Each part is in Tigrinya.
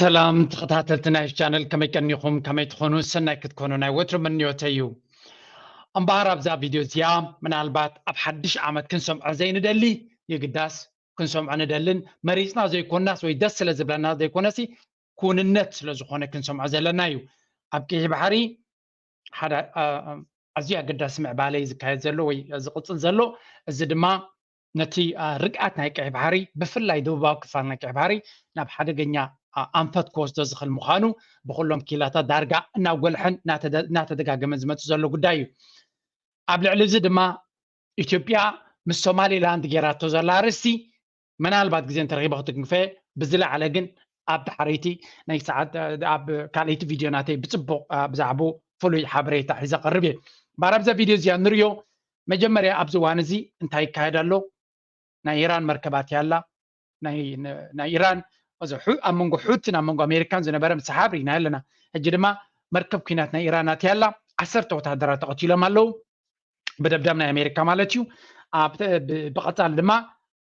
ሰላም ተኸታተልቲ ናይ ቻነል፣ ከመይ ቀኒኹም? ከመይ ትኾኑ? ሰናይ ክትኮኑ ናይ ወትሩ ምንዮተይ እዩ። እምበኣር ኣብዛ ቪድዮ እዚኣ ምናልባት ኣብ ሓድሽ ዓመት ክንሰምዖ ዘይንደሊ፣ የግዳስ ክንሰምዖ ንደልን መሪጽና ዘይኮናስ ወይ ደስ ስለ ዝብለና ዘይኮነሲ ክውንነት ስለ ዝኾነ ክንሰምዖ ዘለና እዩ። ኣብ ቀይሕ ባሕሪ ሓደ ኣዝዩ ኣገዳሲ ምዕባለ እዩ ዝካየድ ዘሎ ወይ ዝቕጽል ዘሎ። እዚ ድማ ነቲ ርግኣት ናይ ቀይሕ ባሕሪ፣ ብፍላይ ደቡባዊ ክፋል ናይ ቀይሕ ባሕሪ ናብ ሓደገኛ ኣንፈት ክወስዶ ዝኽእል ምዃኑ ብኩሎም ኪላታት ዳርጋ እናጎልሐን እናተደጋገመን ዝመጽእ ዘሎ ጉዳይ እዩ። ኣብ ልዕሊ እዚ ድማ ኢትዮጵያ ምስ ሶማሊላንድ ጌራቶ ዘላ ኣርእስቲ ምናልባት ግዜ እንተረኺበ ክትግንፈ፣ ብዝለዓለ ግን ኣብ ዳሕረይቲ ናይ ሰዓት ኣብ ካልኣይቲ ቪድዮ ናተይ ብጽቡቕ ብዛዕባኡ ፍሉይ ሓበሬታ ሒዘ ቀርብ እየ። ባር ኣብዛ ቪድዮ እዚኣ ንሪኦ። መጀመርያ ኣብዚ እዋን እዚ እንታይ ይካየድ ኣሎ? ናይ ኢራን መርከባት ያላ ናይ ኢራን ኣብ መንጎ ሑትን ኣብ መንጎ ኣሜሪካን ዝነበረ ምሰሓብ ርኢና ኣለና። ሕጂ ድማ መርከብ ኩናት ናይ ኢራን ኣትያላ ዓሰርተ ወታደራት ተቐቲሎም ኣለዉ። ብደብዳብ ናይ ኣሜሪካ ማለት እዩ። ብቐጻሊ ድማ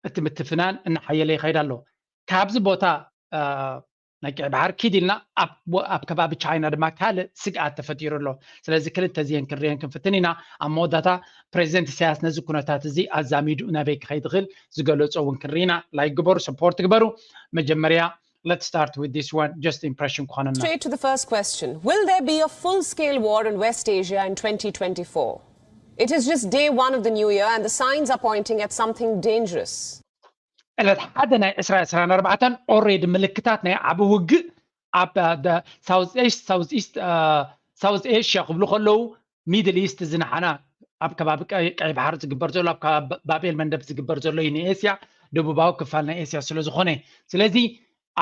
እቲ ምትፍናን እናሓየለ ይኸይድ ኣሎ። ካብዚ ቦታ ናይ ቀይ ባሕር ኪድ ኢልና ኣብ ከባቢ ቻይና ድማ ካልእ ስግኣት ተፈጢሩ ኣሎ። ስለዚ ክልተ እዚአን ክንሪአን ክንፍትን ኢና። ኣብ መወዳእታ ፕሬዚደንት ኢሳያስ ነዚ ኩነታት እዚ ኣዛሚዱ ናበይ ክኸይድ ይኽእል ዝገለጾ እውን ክንርኢ ኢና። ላይክ ግበሩ፣ ሰፖርት ግበሩ። መጀመርያ let's start with this one, just impression ክኾነና። Straight to the first question. Will there be a full-scale war in West Asia in twenty twenty-four? It is just day one of the new year and the signs are pointing at something dangerous. ዕለት ሓደ ናይ ዕስራ ዕስራን ኣርባዕተን already ምልክታት ናይ ዓቢ ውግእ ኣብ ሳውዝ ኤስት ሳውዝ ኤሽያ ክብሉ ከለዉ ሚድል ኢስት ዝንሓና ኣብ ከባቢ ቀይ ባሕሪ ዝግበር ዘሎ ኣብ ከባቢ ባብኤል መንደብ ዝግበር ዘሎ እዩ ንኤስያ ደቡባዊ ክፋል ናይ ኤስያ ስለ ዝኾነ ስለዚ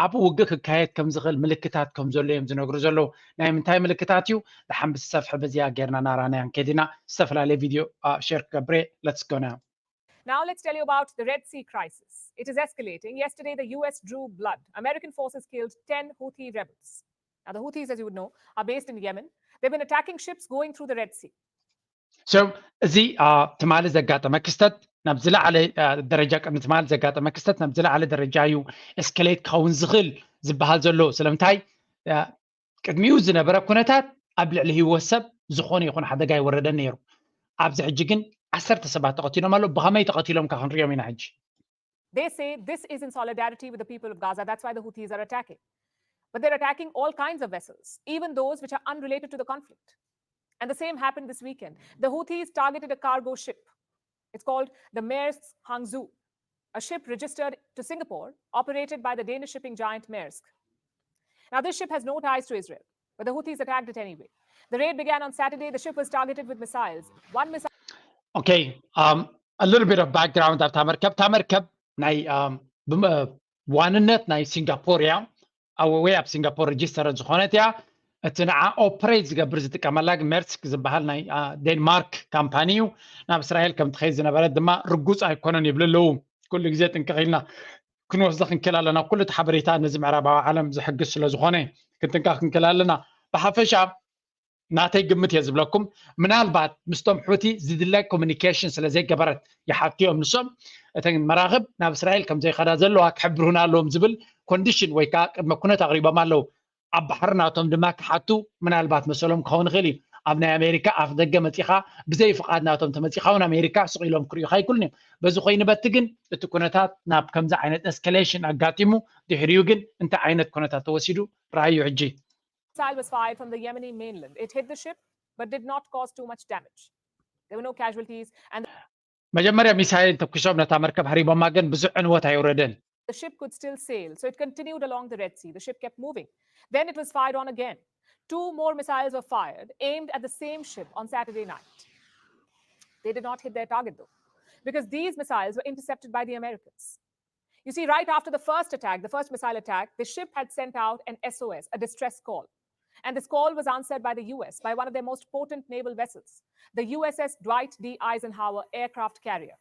ኣብኡ ውግእ ክካየድ ከም ዝኽእል ምልክታት ከም ዘሎ እዮም ዝነግሩ ዘለዉ። ናይ ምንታይ ምልክታት እዩ? ደሓን ብዝሰፍሐ በዚኣ ጌርና ናራናያን ከዲና ዝተፈላለየ ቪድዮ ሼር ክገብረ let's go now. Now let's tell you about the Red Sea crisis. It is escalating. Yesterday, the U S drew blood. American forces killed ten Houthi rebels. Now, the Houthis, as you would know, are based in Yemen. They've been attacking ships going through the Red Sea. So እዚ ትማሊ ዘጋጠመ ክስተት ናብ ዝለዓለ ደረጃ ቅድሚ ትማሊ ዘጋጠመ ክስተት ናብ ዝለዓለ ደረጃ እዩ ኤስከሌት ክኸውን ዝኽእል ዝበሃል ዘሎ። ስለምንታይ ቅድሚኡ ዝነበረ ኩነታት ኣብ ልዕሊ ህይወት ሰብ ዝኾነ ይኹን ሓደጋ ኣይወረደን ነይሩ። ኣብዚ ሕጂ ግን ዓሰርተ ሰባት ተቐቲሎም ኣለዉ። ብኸመይ ተቐቲሎም ከ ክንሪኦም ኢና ሕጂ። They say this is in solidarity with the people of Gaza. That's why the Houthis are attacking. But they're attacking all kinds of vessels, even those which are unrelated to the conflict. And the same happened this weekend. The Houthis targeted a cargo ship. It's called the Maersk Hangzhou, a ship registered to Singapore, operated by the Danish shipping giant Maersk. Now, this ship has no ties to Israel, but the Houthis attacked it anyway. The raid began on Saturday. The ship was targeted with missiles. One missile. Okay, um, a little bit of background ኣብታ መርከብ። እታ መርከብ ናይ ዋንነት ናይ ሲንጋፖር እያ። ኣብ ወይ ኣብ ሲንጋፖር ሬጅስተር ዝኾነት እያ። እቲ ንዓ ኦፕሬት ዝገብር ዝጥቀመላ ግን ሜርስክ ዝበሃል ናይ ዴንማርክ ካምፓኒ እዩ። ናብ እስራኤል ከም ትኸይድ ዝነበረት ድማ ርጉፅ ኣይኮነን ይብሉ ኣለዉ። ኩሉ ግዜ ጥንቅቕ ኢልና ክንወስዶ ክንክእል ኣለና። ኩሉ እቲ ሓበሬታ ነዚ ምዕራባዊ ዓለም ዝሕግዝ ስለ ዝኾነ ክንጥንቀቕ ክንክእል ኣለና። ብሓፈሻ ናተይ ግምት እየ ዝብለኩም። ምናልባት ምስቶም ሑቲ ዝድለ ኮሚኒኬሽን ስለ ዘይገበረት ይሓቱ እዮም ንሶም። እተን መራኽብ ናብ እስራኤል ከም ዘይኸዳ ዘለዋ ክሕብሩና ኣለዎም ዝብል ኮንዲሽን ወይ ከዓ ቅድመ ኩነት ኣቕሪቦም ኣለዉ። ኣብ ባሕሪ ናቶም ድማ ክሓቱ ምናልባት መሰሎም ክኸውን ይኽእል እዩ። ኣብ ናይ ኣሜሪካ ኣፍ ደገ መፂኻ ብዘይ ፍቓድ ናቶም ተመፂኻ እውን ኣሜሪካ ስቕ ኢሎም ክርእዩኻ ኣይክእሉን እዮም። በዚ ኮይኑ በቲ ግን እቲ ኩነታት ናብ ከምዚ ዓይነት ኤስካሌሽን ኣጋጢሙ ድሕሪኡ ግን እንታይ ዓይነት ኩነታት ተወሲዱ ረኣዩ ሕጂ። Missile was fired from the Yemeni mainland. It hit the ship, but did not cause too much damage. There were no casualties. And መጀመርያ ሚሳይል ተኩሶም ነታ መርከብ ሃሪቦማ ግን ብዙሕ ዕንወት ኣይወረደን። The ship could still sail, so it continued along the Red Sea. The ship kept moving. Then it was fired on again. Two more missiles were fired, aimed at the same ship on Saturday night. They did not hit their target, though, because these missiles were intercepted by the Americans. You see, right after the first attack, the first missile attack, the ship had sent out an S O S, a distress call. And this call was answered by the U S, by one of their most potent naval vessels, the U S S Dwight D. Eisenhower aircraft carrier.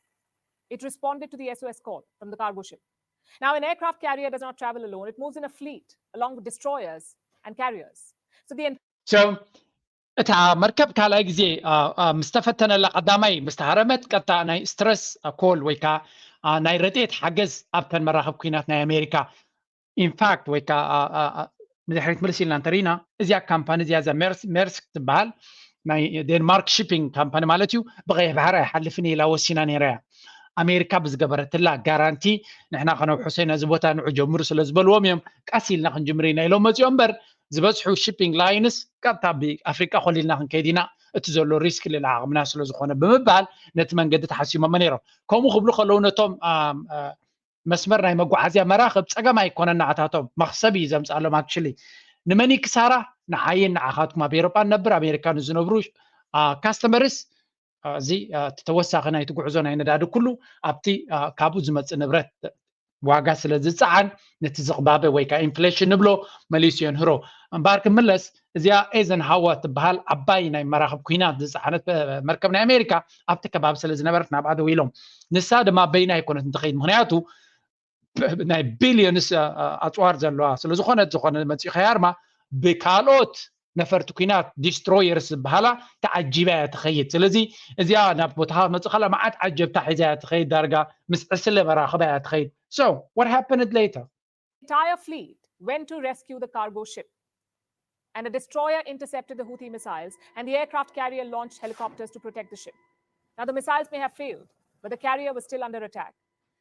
It responded to the S O S call from the cargo ship. Now, an aircraft carrier does not travel alone. It moves in a fleet along with destroyers and carriers. So the So እታ መርከብ ካልኣይ ግዜ ምስ ተፈተነላ ቀዳማይ ምስ ተሃረመት ቀጥታ ናይ ስትረስ ኮል ወይ ከዓ ናይ ረድኤት ሓገዝ ኣብተን መራኽብ ኩናት ናይ ኣሜሪካ ኢንፋክት ወይ ከዓ ንድሕሪት ምልስ ኢልና እንተሪና፣ እዚኣ ካምፓኒ እዚኣ፣ እዛ ሜርስ- ሜርስክ ትበሃል፣ ናይ ዴንማርክ ሺፒንግ ካምፓኒ ማለት እዩ፣ ብቐይሕ ባሕሪ ኣይሓልፍን ኢላ ወሲና ነይራ እያ። ኣሜሪካ ብዝገበረትላ ጋራንቲ፣ ንሕና ከነውሕሶ ኢና፣ እዚ ቦታ ንዑ ጀምሩ ስለ ዝበልዎም እዮም ቀስ ኢልና ክንጅምር ኢና ኢሎም መፂኦም እምበር፣ ዝበዝሑ ሺፒንግ ላይንስ ቀጥታ ብኣፍሪቃ ኮሊልና ክንከይድ ኢና፣ እቲ ዘሎ ሪስክ ልዕሊ ዓቕምና ስለ ዝኾነ ብምባል ነቲ መንገዲ ተሓሲሞሞ ነይሮም። ከምኡ ክብሉ ከለዉ ነቶም መስመር ናይ መጓዓዝያ መራኽብ ጸገም ኣይኮነን ንዓታቶም፣ መኽሰብ እዩ ዘምጻሎም። ኣክሽሊ ንመን እዩ ክሳራ? ንዓይን ንዓኻትኩም ኣብ ኤሮጳ ንነብር ኣሜሪካ ንዝነብሩ ካስተመርስ። እዚ ተወሳኺ ናይቲ ጉዕዞ ናይ ነዳዲ ኩሉ ኣብቲ ካብኡ ዝመጽእ ንብረት ዋጋ ስለ ዝጸዓን ነቲ ዝቕባበ ወይ ከዓ ኢንፍሌሽን ንብሎ መሊሱ የንህሮ። እምበኣር ክምለስ እዚኣ ኤዘን ሃዋ ትበሃል ዓባይ ናይ መራኽብ ኩናት ዝጸዓነት መርከብ ናይ ኣሜሪካ ኣብቲ ከባቢ ስለ ዝነበረት ናብኣ ደው ኢሎም። ንሳ ድማ በይና ኣይኮነት እንትኸይድ፣ ምክንያቱ ናይ ቢልዮንስ ኣፅዋር ዘለዋ ስለ ዝኾነት፣ ዝኾነ መፂኡ ከያርማ ብካልኦት ነፈርቲ ኩናት ዲስትሮየርስ ዝበሃላ ተዓጂባ እያ ትኸይድ። ስለዚ እዚኣ ናብ ቦታ መፅእ ከላ መዓት ዓጀብታ ሒዛ እያ ትኸይድ። ዳርጋ ምስ ዕስለ መራኽባ እያ ትኸይድ። So what happened later? Entire fleet went to rescue the cargo ship. And a destroyer intercepted the Houthi missiles, and the aircraft carrier launched helicopters to protect the ship. Now, the missiles may have failed, but the carrier was still under attack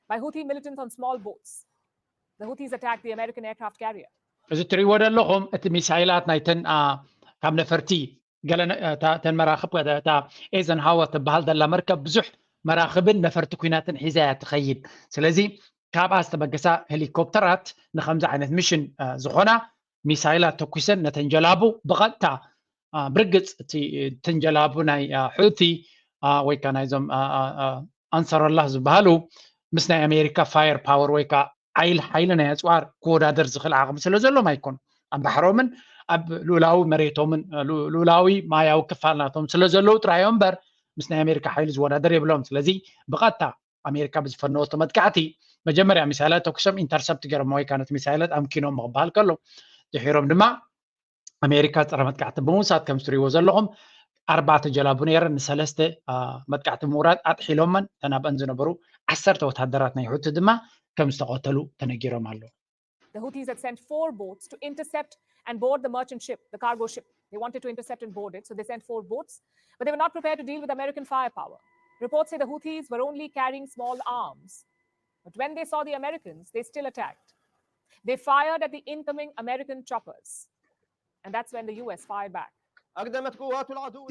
by Houthi militants on small boats. The Houthis attacked the American aircraft carrier. እዚ ትሪእዎ ዘለኹም እቲ ሚሳይላት ናይተን ካብ ነፈርቲ ገለ ተን መራኽብ፣ እታ ኤዘን ሃዋ ትበሃል ዘላ መርከብ ብዙሕ መራኽብን ነፈርቲ ኩናትን ሒዛ እያ ትኸይድ። ስለዚ ካብኣ ዝተበገሳ ሄሊኮፕተራት ንከምዚ ዓይነት ሚሽን ዝኾና ሚሳይላት ተኩሰን ነተን ጀላቡ ብቐጥታ ብርግፅ እተን ጀላቡ ናይ ሑቲ ወይ ከዓ ናይዞም ኣንሰረላህ ዝበሃሉ ምስ ናይ ኣሜሪካ ፋየር ፓወር ወይ ከዓ ዓይል ሓይሊ ናይ ኣፅዋር ክወዳደር ዝኽእል ዓቕሚ ስለ ዘሎም ኣይኮኑ። ኣብ ባሕሮምን ኣብ ልኡላዊ መሬቶምን ልኡላዊ ማያዊ ክፋል ናቶም ስለ ዘለዉ ጥራዮም እምበር ምስ ናይ ኣሜሪካ ሓይሊ ዝወዳደር የብሎም። ስለዚ ብቐጥታ ኣሜሪካ ብዝፈነወቶ መጥቃዕቲ መጀመርያ ሚሳይላት ተኩሶም ኢንተርሰፕት ገይሮም ወይ ከዓ ነቲ ሚሳይላት ኣምኪኖም ክበሃል ከሎ ድሒሮም ድማ ኣሜሪካ ፀረ መጥቃዕቲ ብምውሳድ ከም ትሪእዎ ዘለኹም ኣርባዕተ ጀላቡ ነይረን ንሰለስተ መጥቃዕቲ ምውራድ ኣጥሒሎመን እተን ኣብአን ዝነበሩ ዓሰርተ ወታደራት ናይ ሑቲ ድማ ከም ዝተቐተሉ ተነጊሮም ኣለዉ። The Houthis had sent four boats to intercept and board the merchant ship, the cargo ship. They wanted to intercept and board it, so they sent four boats. But they were not prepared to deal with American firepower. Reports say the Houthis were only carrying small arms. But when they saw the Americans, they still attacked. They fired at the incoming American choppers. And that's when the U S fired back. أقدمت قوات العدو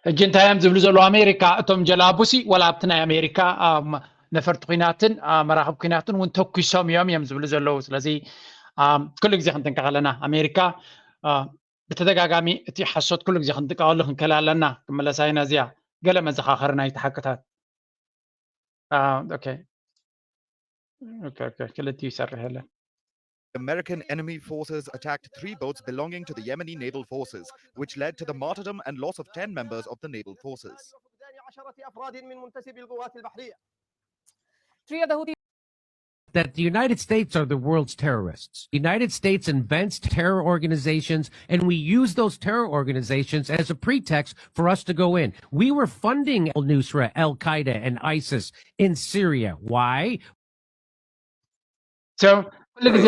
ሕጂ እንታይ እዮም ዝብሉ ዘለዉ ኣሜሪካ? እቶም ጀላቡሲ ዋላ ኣብቲ ናይ ኣሜሪካ ነፈርቲ ኩናትን መራኽብ ኩናትን እውን ተኩሶም እዮም እዮም ዝብሉ ዘለዉ። ስለዚ ኩሉ ግዜ ክንጥንቀቕ ኣለና። ኣሜሪካ ብተደጋጋሚ እቲ ሓሶት ኩሉ ግዜ ክንጥቀቐሉ ክንክእል ኣለና። ክመለሳ ኢና እዚኣ ገለ መዘኻኸሪ ናይቲ ሓቅታት። ኦኬ ኦኬ ኦኬ ክልቲኡ ይሰርሕ የለን። American enemy forces attacked three boats belonging to the Yemeni naval forces, which led to the martyrdom and loss of ten members of the naval forces. فقدان عشرة أفراد من منتسبي القوات البحرية. Three of the Houthi that the United States are the world's terrorists. The United States invents terror organizations, and we use those terror organizations as a pretext for us to go in. We were funding Al Nusra, Al Qaeda, and ISIS in Syria. Why? So ኩሉ ግዜ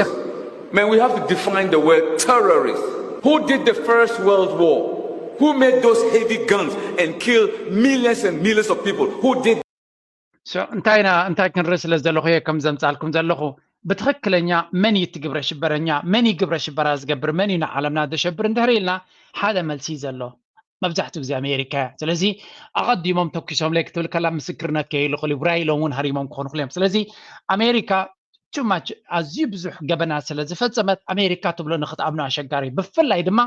Man, we have to define the word terrorist. Who did the First World War? Who made those heavy guns and killed millions and millions of people? Who did So እንታይ ኢና እንታይ ክንርኢ ስለ ዘለኹ እየ ከም ዘምጻልኩም ዘለኹ። ብትኽክለኛ መን እዩ እቲ ግብረ ሽበረኛ? መን እዩ ግብረ ሽበራ ዝገብር? መን እዩ ንዓለምና ዘሸብር እንድሕር ኢልና ሓደ መልሲ እዩ ዘሎ። መብዛሕትኡ ግዜ ኣሜሪካ እያ። ስለዚ ኣቐዲሞም ተኩሶምለይ ክትብል ከላ ምስክርነት ከይህሉ ይኽእሉ እዩ። ብራይ ኢሎም እውን ሃሪሞም ክኾኑ ይኽእሉ እዮም። ስለዚ ኣሜሪካ too much ኣዝዩ ብዙሕ ገበናት ስለ ዝፈጸመት ኣሜሪካ ትብሎ ንክትኣምኖ ኣሸጋሪ እዩ። ብፍላይ ድማ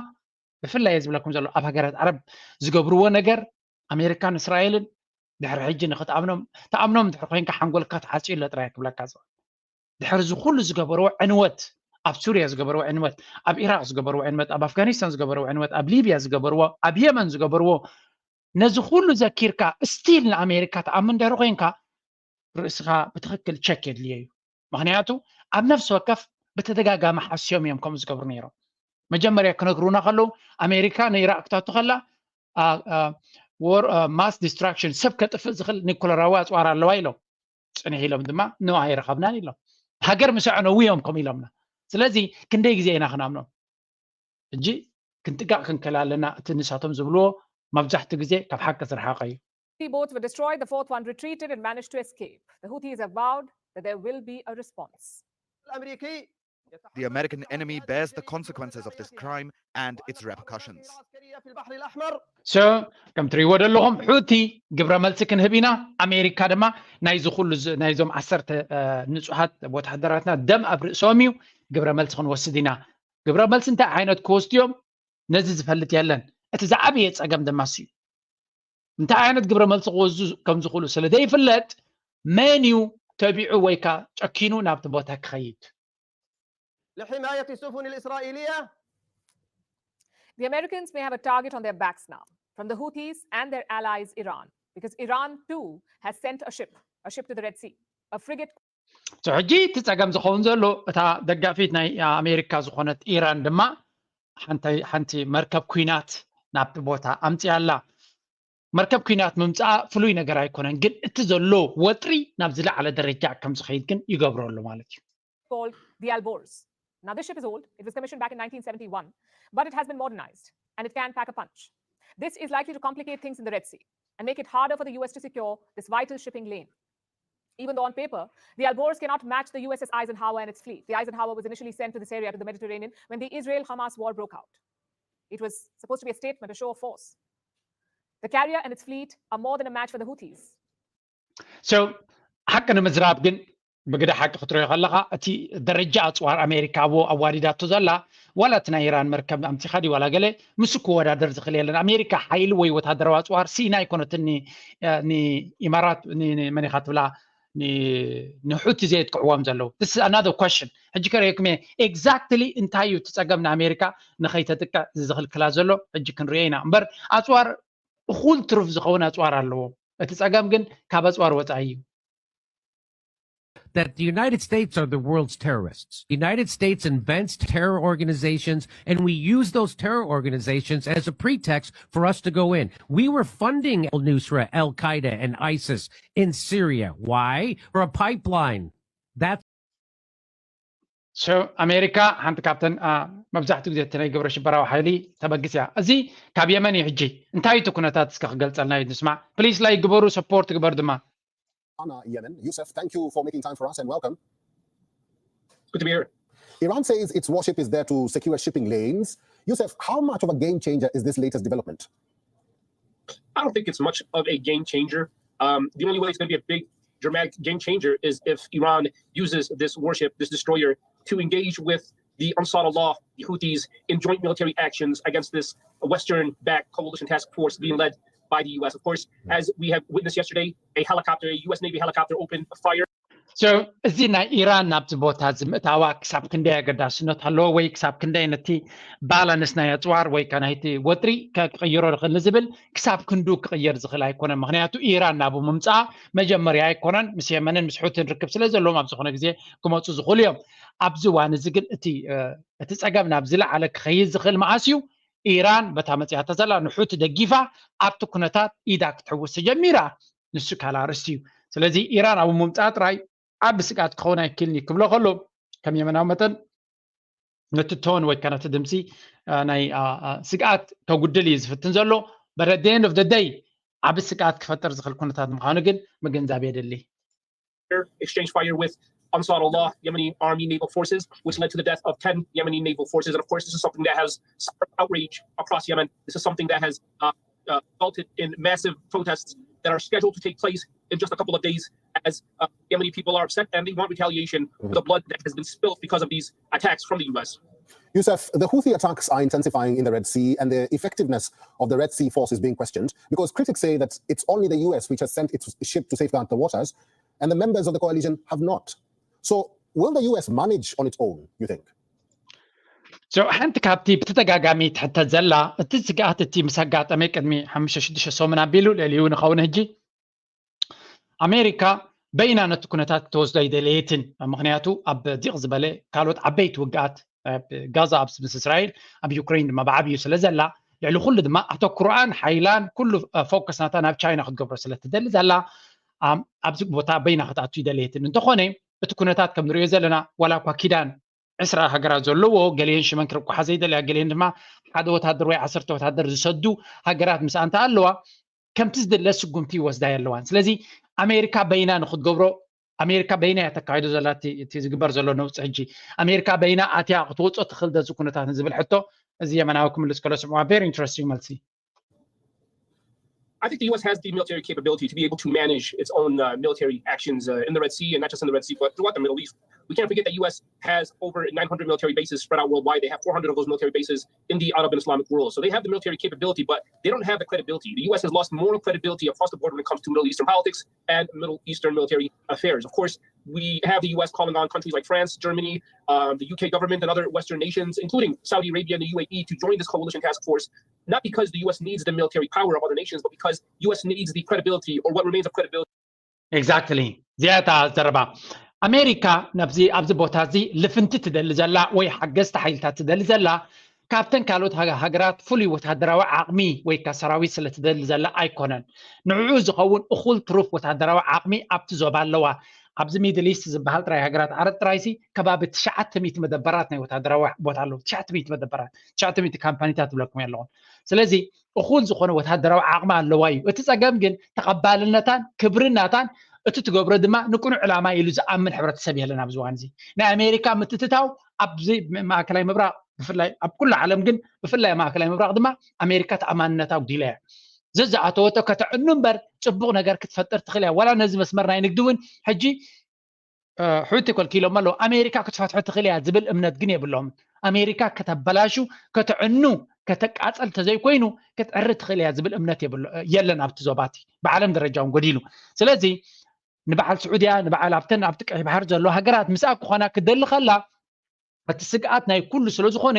ብፍላይ እየ ዝብለኩም ዘሎ ኣብ ሃገራት ዓረብ ዝገብርዎ ነገር ኣሜሪካን እስራኤልን ድሕሪ ሕጂ ንክትኣምኖም ትኣምኖም እንድሕር ኮይንካ ሓንጎልካ ተዓፅዩ ኣሎ ጥራይ ክብለካ ዝኽእል። ድሕሪ እዚ ኩሉ ዝገበርዎ ዕንወት ኣብ ሱርያ ዝገበርዎ ዕንወት ኣብ ኢራቅ ዝገበርዎ ዕንወት ኣብ ኣፍጋኒስታን ዝገበርዎ ዕንወት ኣብ ሊብያ ዝገበርዎ ኣብ የመን ዝገበርዎ ነዚ ኩሉ ዘኪርካ still ንኣሜሪካ ትኣምን እንድሕር ኮይንካ ርእስኻ ብትኽክል ቸክ የድልዮ እዩ። ምክንያቱ ኣብ ነፍሲ ወከፍ ብተደጋጋሚ ሓስዮም እዮም ከምኡ ዝገብሩ ነይሮም። መጀመርያ ክነግሩና ከለዉ ኣሜሪካ ንኢራቅ ክታቱ ከላ ማስ ዲስትራክሽን ሰብ ከጥፍእ ዝኽእል ኒኩለራዊ ኣፅዋር ኣለዋ ኢሎም ፅንሕ ኢሎም ድማ ኖ ኣይረኸብናን ኢሎም። ሃገር ምስ ኣዕነዉ እዮም ከምኡ ኢሎምና። ስለዚ ክንደይ ግዜ ኢና ክናምኖም? ሕጂ ክንጥንቀቕ ክንክእል ኣለና። እቲ ንሳቶም ዝብልዎ መብዛሕትኡ ግዜ ካብ ሓቂ ዝረሓቐ እዩ። Houthi boats were destroyed, the fourth one retreated and managed to escape. The Houthis have vowed that there will be a response. The American enemy bears the consequences of this crime and its repercussions. So ከም ትሪእዎ ዘለኹም ሑቲ ግብረ መልሲ ክንህብ ኢና። ኣሜሪካ ድማ ናይዚ ኩሉ ናይዞም ዓሰርተ ንጹሃት ወተሃደራትና ደም ኣብ ርእሶም እዩ፣ ግብረ መልሲ ክንወስድ ኢና። ግብረ መልሲ እንታይ ዓይነት ክወስዱ እዮም ነዚ ዝፈልጥ የለን። እቲ ዝዓበየ ጸገም ድማ እሱ እዩ። እንታይ ዓይነት ግብረ መልሲ ክወስዱ ከም ዝኽእሉ ስለ ዘይፍለጥ መን እዩ ተቢዑ ወይ ከኣ ጨኪኑ ናብቲ ቦታ ክኸይድ? لحماية السفن الإسرائيلية. The Americans may have a target on their backs now from the Houthis and their allies Iran, because Iran too has sent a ship, a ship to the Red Sea, a frigate. ሕጂ እቲ ጸገም ዝኸውን ዘሎ እታ ደጋፊት ናይ ኣሜሪካ ዝኾነት ኢራን ድማ ሓንቲ መርከብ ኩናት ናብቲ ቦታ ኣምፅያ ኣላ። መርከብ ኩናት ምምፅኣ ፍሉይ ነገር ኣይኮነን፣ ግን እቲ ዘሎ ወጥሪ ናብ ዝለዓለ ደረጃ ከም ዝኸይድ ግን ይገብሮ ኣሎ ማለት እዩ። Called the Alborz. Now, this ship is old. It was commissioned back in nineteen seventy-one, but it has been modernized and it can pack a punch. This is likely to complicate things in the Red Sea and make it harder for the U S to secure this vital shipping lane. Even though on paper, the Alborz cannot match the U S S Eisenhower and its fleet. The Eisenhower was initially sent to this area, to the Mediterranean, when the Israel Hamas war broke out. It was supposed to be a statement, a show of force. The carrier and its fleet are more than a match for the Houthis. So ሓቂ ንምዝራብ ግን ብግደ ሓቂ ክትሪኦ ከለኻ እቲ ደረጃ ኣፅዋር ኣሜሪካ ኣብኡ ኣዋዲዳቶ ዘላ ዋላ እቲ ናይ ኢራን መርከብ ኣምፂኻ ድዩ ዋላ ገለ ምስ ክወዳደር ዝኽእል የለን። ኣሜሪካ ሓይሊ ወይ ወታደራዊ ኣፅዋር ሲና ኣይኮነትን ንኢማራት መን ኢኻ ትብላ ንሑቲ ዘየጥቅዕዎም ዘለዉ። This is another question. ሕጂ ከርእየኩም እየ exactly እንታይ እዩ እቲ ፀገም ንኣሜሪካ ንኸይተጥቅዕ ዝኽልክላ ዘሎ ሕጂ ክንሪኦ ኢና እምበር ኣፅዋር እኹል ትሩፍ ዝኸውን ኣፅዋር ኣለዎም። እቲ ፀገም ግን ካብ ኣፅዋር ወፃኢ እዩ። That the United States are the world's terrorists. The United States invents terror organizations, and we use those terror organizations as a pretext for us to go in. We were funding Al Nusra, Al Qaeda, and ISIS in Syria. Why? For a pipeline. That's So ኣሜሪካ ሓንቲ ካብተን መብዛሕትኡ ግዜ እቲ ናይ ግብረ ሽበራዊ ሓይሊ ተበግስ እያ። እዚ ካብ የመን እዩ። ሕጂ እንታይ እቲ ኩነታት እስከ ክገልፀልና እዩ ንስማዕ። Please like ግበሩ፣ support ግበሩ ድማ። Yemen. Youssef, thank you for making time for us and welcome. Good to be here. Iran says its warship is there to secure shipping lanes. Youssef, how much of a game changer is this latest development? I don't think it's much of a game changer. Um, the only way it's going to be a big, dramatic game changer is if Iran uses this warship, this destroyer, to engage with the Ansarullah, the Houthis, in joint military actions against this Western-backed coalition task force being led by the U S. Of course, as we have witnessed yesterday, a helicopter, a U S Navy helicopter, opened fire. So እዚ ናይ ኢራን ናብዚ ቦታ እዚ ምእታዋ ክሳብ ክንደይ ኣገዳስነት ኣለዎ ወይ ክሳብ ክንደይ ነቲ ባላንስ ናይ ኣፅዋር ወይ ከዓ ናይቲ ወጥሪ ክቕይሮ ይኽእል ንዝብል ክሳብ ክንዱ ክቕየር ዝኽእል ኣይኮነን። ምክንያቱ ኢራን ናብኡ ምምፅኣ መጀመርያ ኣይኮነን። ምስ የመንን ምስ ሑትን ርክብ ስለ ዘለዎም ኣብ ዝኾነ ግዜ ክመፁ ዝኽእሉ እዮም። ኣብዚ እዋን እዚ ግን እቲ እቲ ፀገም ናብ ዝለዓለ ክኸይድ ዝኽእል መዓስ እዩ? ኢራን በታ መፅያታ ዘላ ንሑቲ ደጊፋ ኣብቲ ኩነታት ኢዳ ክትሕውስ ተጀሚራ። ንሱ ካልእ ኣርእስቲ እዩ። ስለዚ ኢራን ኣብ ምምፃእ ጥራይ ዓቢ ስግኣት ክኸውን ኣይክእልን እዩ ክብሎ ከሎ ከም የመናዊ መጠን ነቲ ቶን ወይ ከዓ ነቲ ድምፂ ናይ ስግኣት ከጉድል እዩ ዝፍትን ዘሎ። But at the end of the day ዓቢ ስግኣት ክፈጥር ዝኽእል ኩነታት ምዃኑ ግን ምግንዛብ የድሊ። Exchange fire with Ansarullah Yemeni Army naval forces, which led to the death of ten Yemeni naval forces. And of course, this is something that has sparked outrage across Yemen. This is something that has uh, uh, resulted in massive protests that are scheduled to take place in just a couple of days as uh, Yemeni people are upset and they want retaliation for the blood that has been spilled because of these attacks from the U S. Youssef, the Houthi attacks are intensifying in the Red Sea, and the effectiveness of the Red Sea force is being questioned because critics say that it's only the U S which has sent its ship to safeguard the waters, and the members of the coalition have not. So, will the U S manage on its own, you think? So ሓንቲ ካብቲ ብተደጋጋሚ ትሕተት ዘላ እቲ ስግኣት እቲ ምስ ኣጋጠመ ቅድሚ ሓሙሽተ ሽዱሽተ ሰሙን ኣቢሉ ልዕሊኡ ንኸውን ሕጂ ኣሜሪካ በይና ነቲ ኩነታት ክትወስዶ ኣይደለየትን። ምክንያቱ ኣብ ዲቕ ዝበለ ካልኦት ዓበይቲ ውግኣት ኣብ ጋዛ ኣብ ምስ እስራኤል ኣብ ዩክሬን ድማ ብዓብዩ ስለ ዘላ ልዕሊ ኩሉ ድማ ኣተኩሮኣን ሓይላን ኩሉ ፎከስ ናታ ናብ ቻይና ክትገብሮ ስለ ትደሊ ዘላ ኣብዚ ቦታ በይና ክትኣቱ ይደለየትን። እንተኾነ እቲ ኩነታት ከም ንሪኦ ዘለና ዋላ እኳ ኪዳን ዕስራ ሃገራት ዘለዎ፣ ገሊአን ሽመን ክርቋሓ ዘይደልያ፣ ገሊአን ድማ ሓደ ወታደር ወይ ዓሰርተ ወታደር ዝሰዱ ሃገራት ምስኣ እንተ ኣለዋ፣ ከምቲ ዝድለ ስጉምቲ ይወስዳ የለዋን። ስለዚ ኣሜሪካ በይና ንክትገብሮ፣ ኣሜሪካ በይና እያ ተካይዶ ዘላ እቲ ዝግበር ዘሎ ነውፂ። ሕጂ ኣሜሪካ በይና ኣትያ ክትወፅኦ ትኽእል ደዚ ኩነታት ንዝብል ሕቶ፣ እዚ የመናዊ ክምልስ ከሎ ስምዋ። Very interesting መልሲ። I think the U S has the military capability to be able to manage its own uh, military actions uh, in the Red Sea and not just in the Red Sea, but throughout the Middle East. We can't forget that U S has over nine hundred military bases spread out worldwide. They have four hundred of those military bases in the Arab and Islamic world. So they have the military capability, but they don't have the credibility. The U S has lost moral credibility across the board when it comes to Middle Eastern politics and Middle Eastern military affairs. Of course, we have the U S calling on countries like France, Germany, um, the U K government, and other Western nations, including Saudi Arabia and the U A E, to join this coalition task force, not because the U S needs the military power of other nations, but because U S needs the credibility or what remains of credibility. Exactly. እዚኣ እታ ዘረባ። ኣሜሪካ ነብዚ ኣብዚ ቦታ እዚ ልፍንቲ ትደሊ ዘላ ወይ ሓገዝቲ ሓይልታት ትደሊ ዘላ ካብተን ካልኦት ሃገራት ፍሉይ ወታደራዊ ዓቕሚ ወይ ካ ሰራዊት ስለ ትደሊ ዘላ ኣይኮነን። ንዕኡ ዝኸውን እኹል ትሩፍ ወታደራዊ ዓቕሚ ኣብቲ ዞባ ኣለዋ። ኣብዚ ሚድል ኢስት ዝበሃል ጥራይ ሃገራት ዓረብ ጥራይሲ ከባቢ ትሽዓተ ሚእቲ መደበራት ናይ ወታደራዊ ቦታ ኣለዉ። ትሽዓተ ሚእቲ መደበራት፣ ትሽዓተ ሚእቲ ካምፓኒታት ዝብለኩም ኣለኹ። ስለዚ እኹል ዝኾነ ወታደራዊ ዓቕሚ ኣለዋ እዩ። እቲ ጸገም ግን ተቐባልነታን ክብርናታን እቲ ትገብሮ ድማ ንቅኑዕ ዕላማ ኢሉ ዝኣምን ሕብረተሰብ የለን ኣብዚ እዋን እዚ። ናይ ኣሜሪካ ምትትታው ኣብዚ ማእከላይ ምብራቕ ብፍላይ ኣብ ኩሉ ዓለም ግን ብፍላይ ማእከላይ ምብራቕ ድማ ኣሜሪካ ተኣማንነታ ኣጉዲላ እያ። ዘዝኣተወቶ ከተዕኑ እምበር ጽቡቕ ነገር ክትፈጥር ትኽእል እያ። ዋላ ነዚ መስመር ናይ ንግዲ እውን ሕጂ ሑቲ ከልኪሎም ኣለዉ። ኣሜሪካ ክትፈትሖ ትኽእል እያ ዝብል እምነት ግን የብሎም። ኣሜሪካ ከተበላሹ ከተዕኑ ከተቃጸል ተዘይኮይኑ ክትዕሪ ትኽእል እያ ዝብል እምነት የለን ኣብቲ ዞባቲ ብዓለም ደረጃ እውን ጎዲሉ። ስለዚ ንበዓል ስዑድያ ንበዓል ኣብተን ኣብቲ ቀይ ባሕር ዘሎ ሃገራት ምስኣ ክኾና ክደሊ ከላ እቲ ስግኣት ናይ ኩሉ ስለ ዝኾነ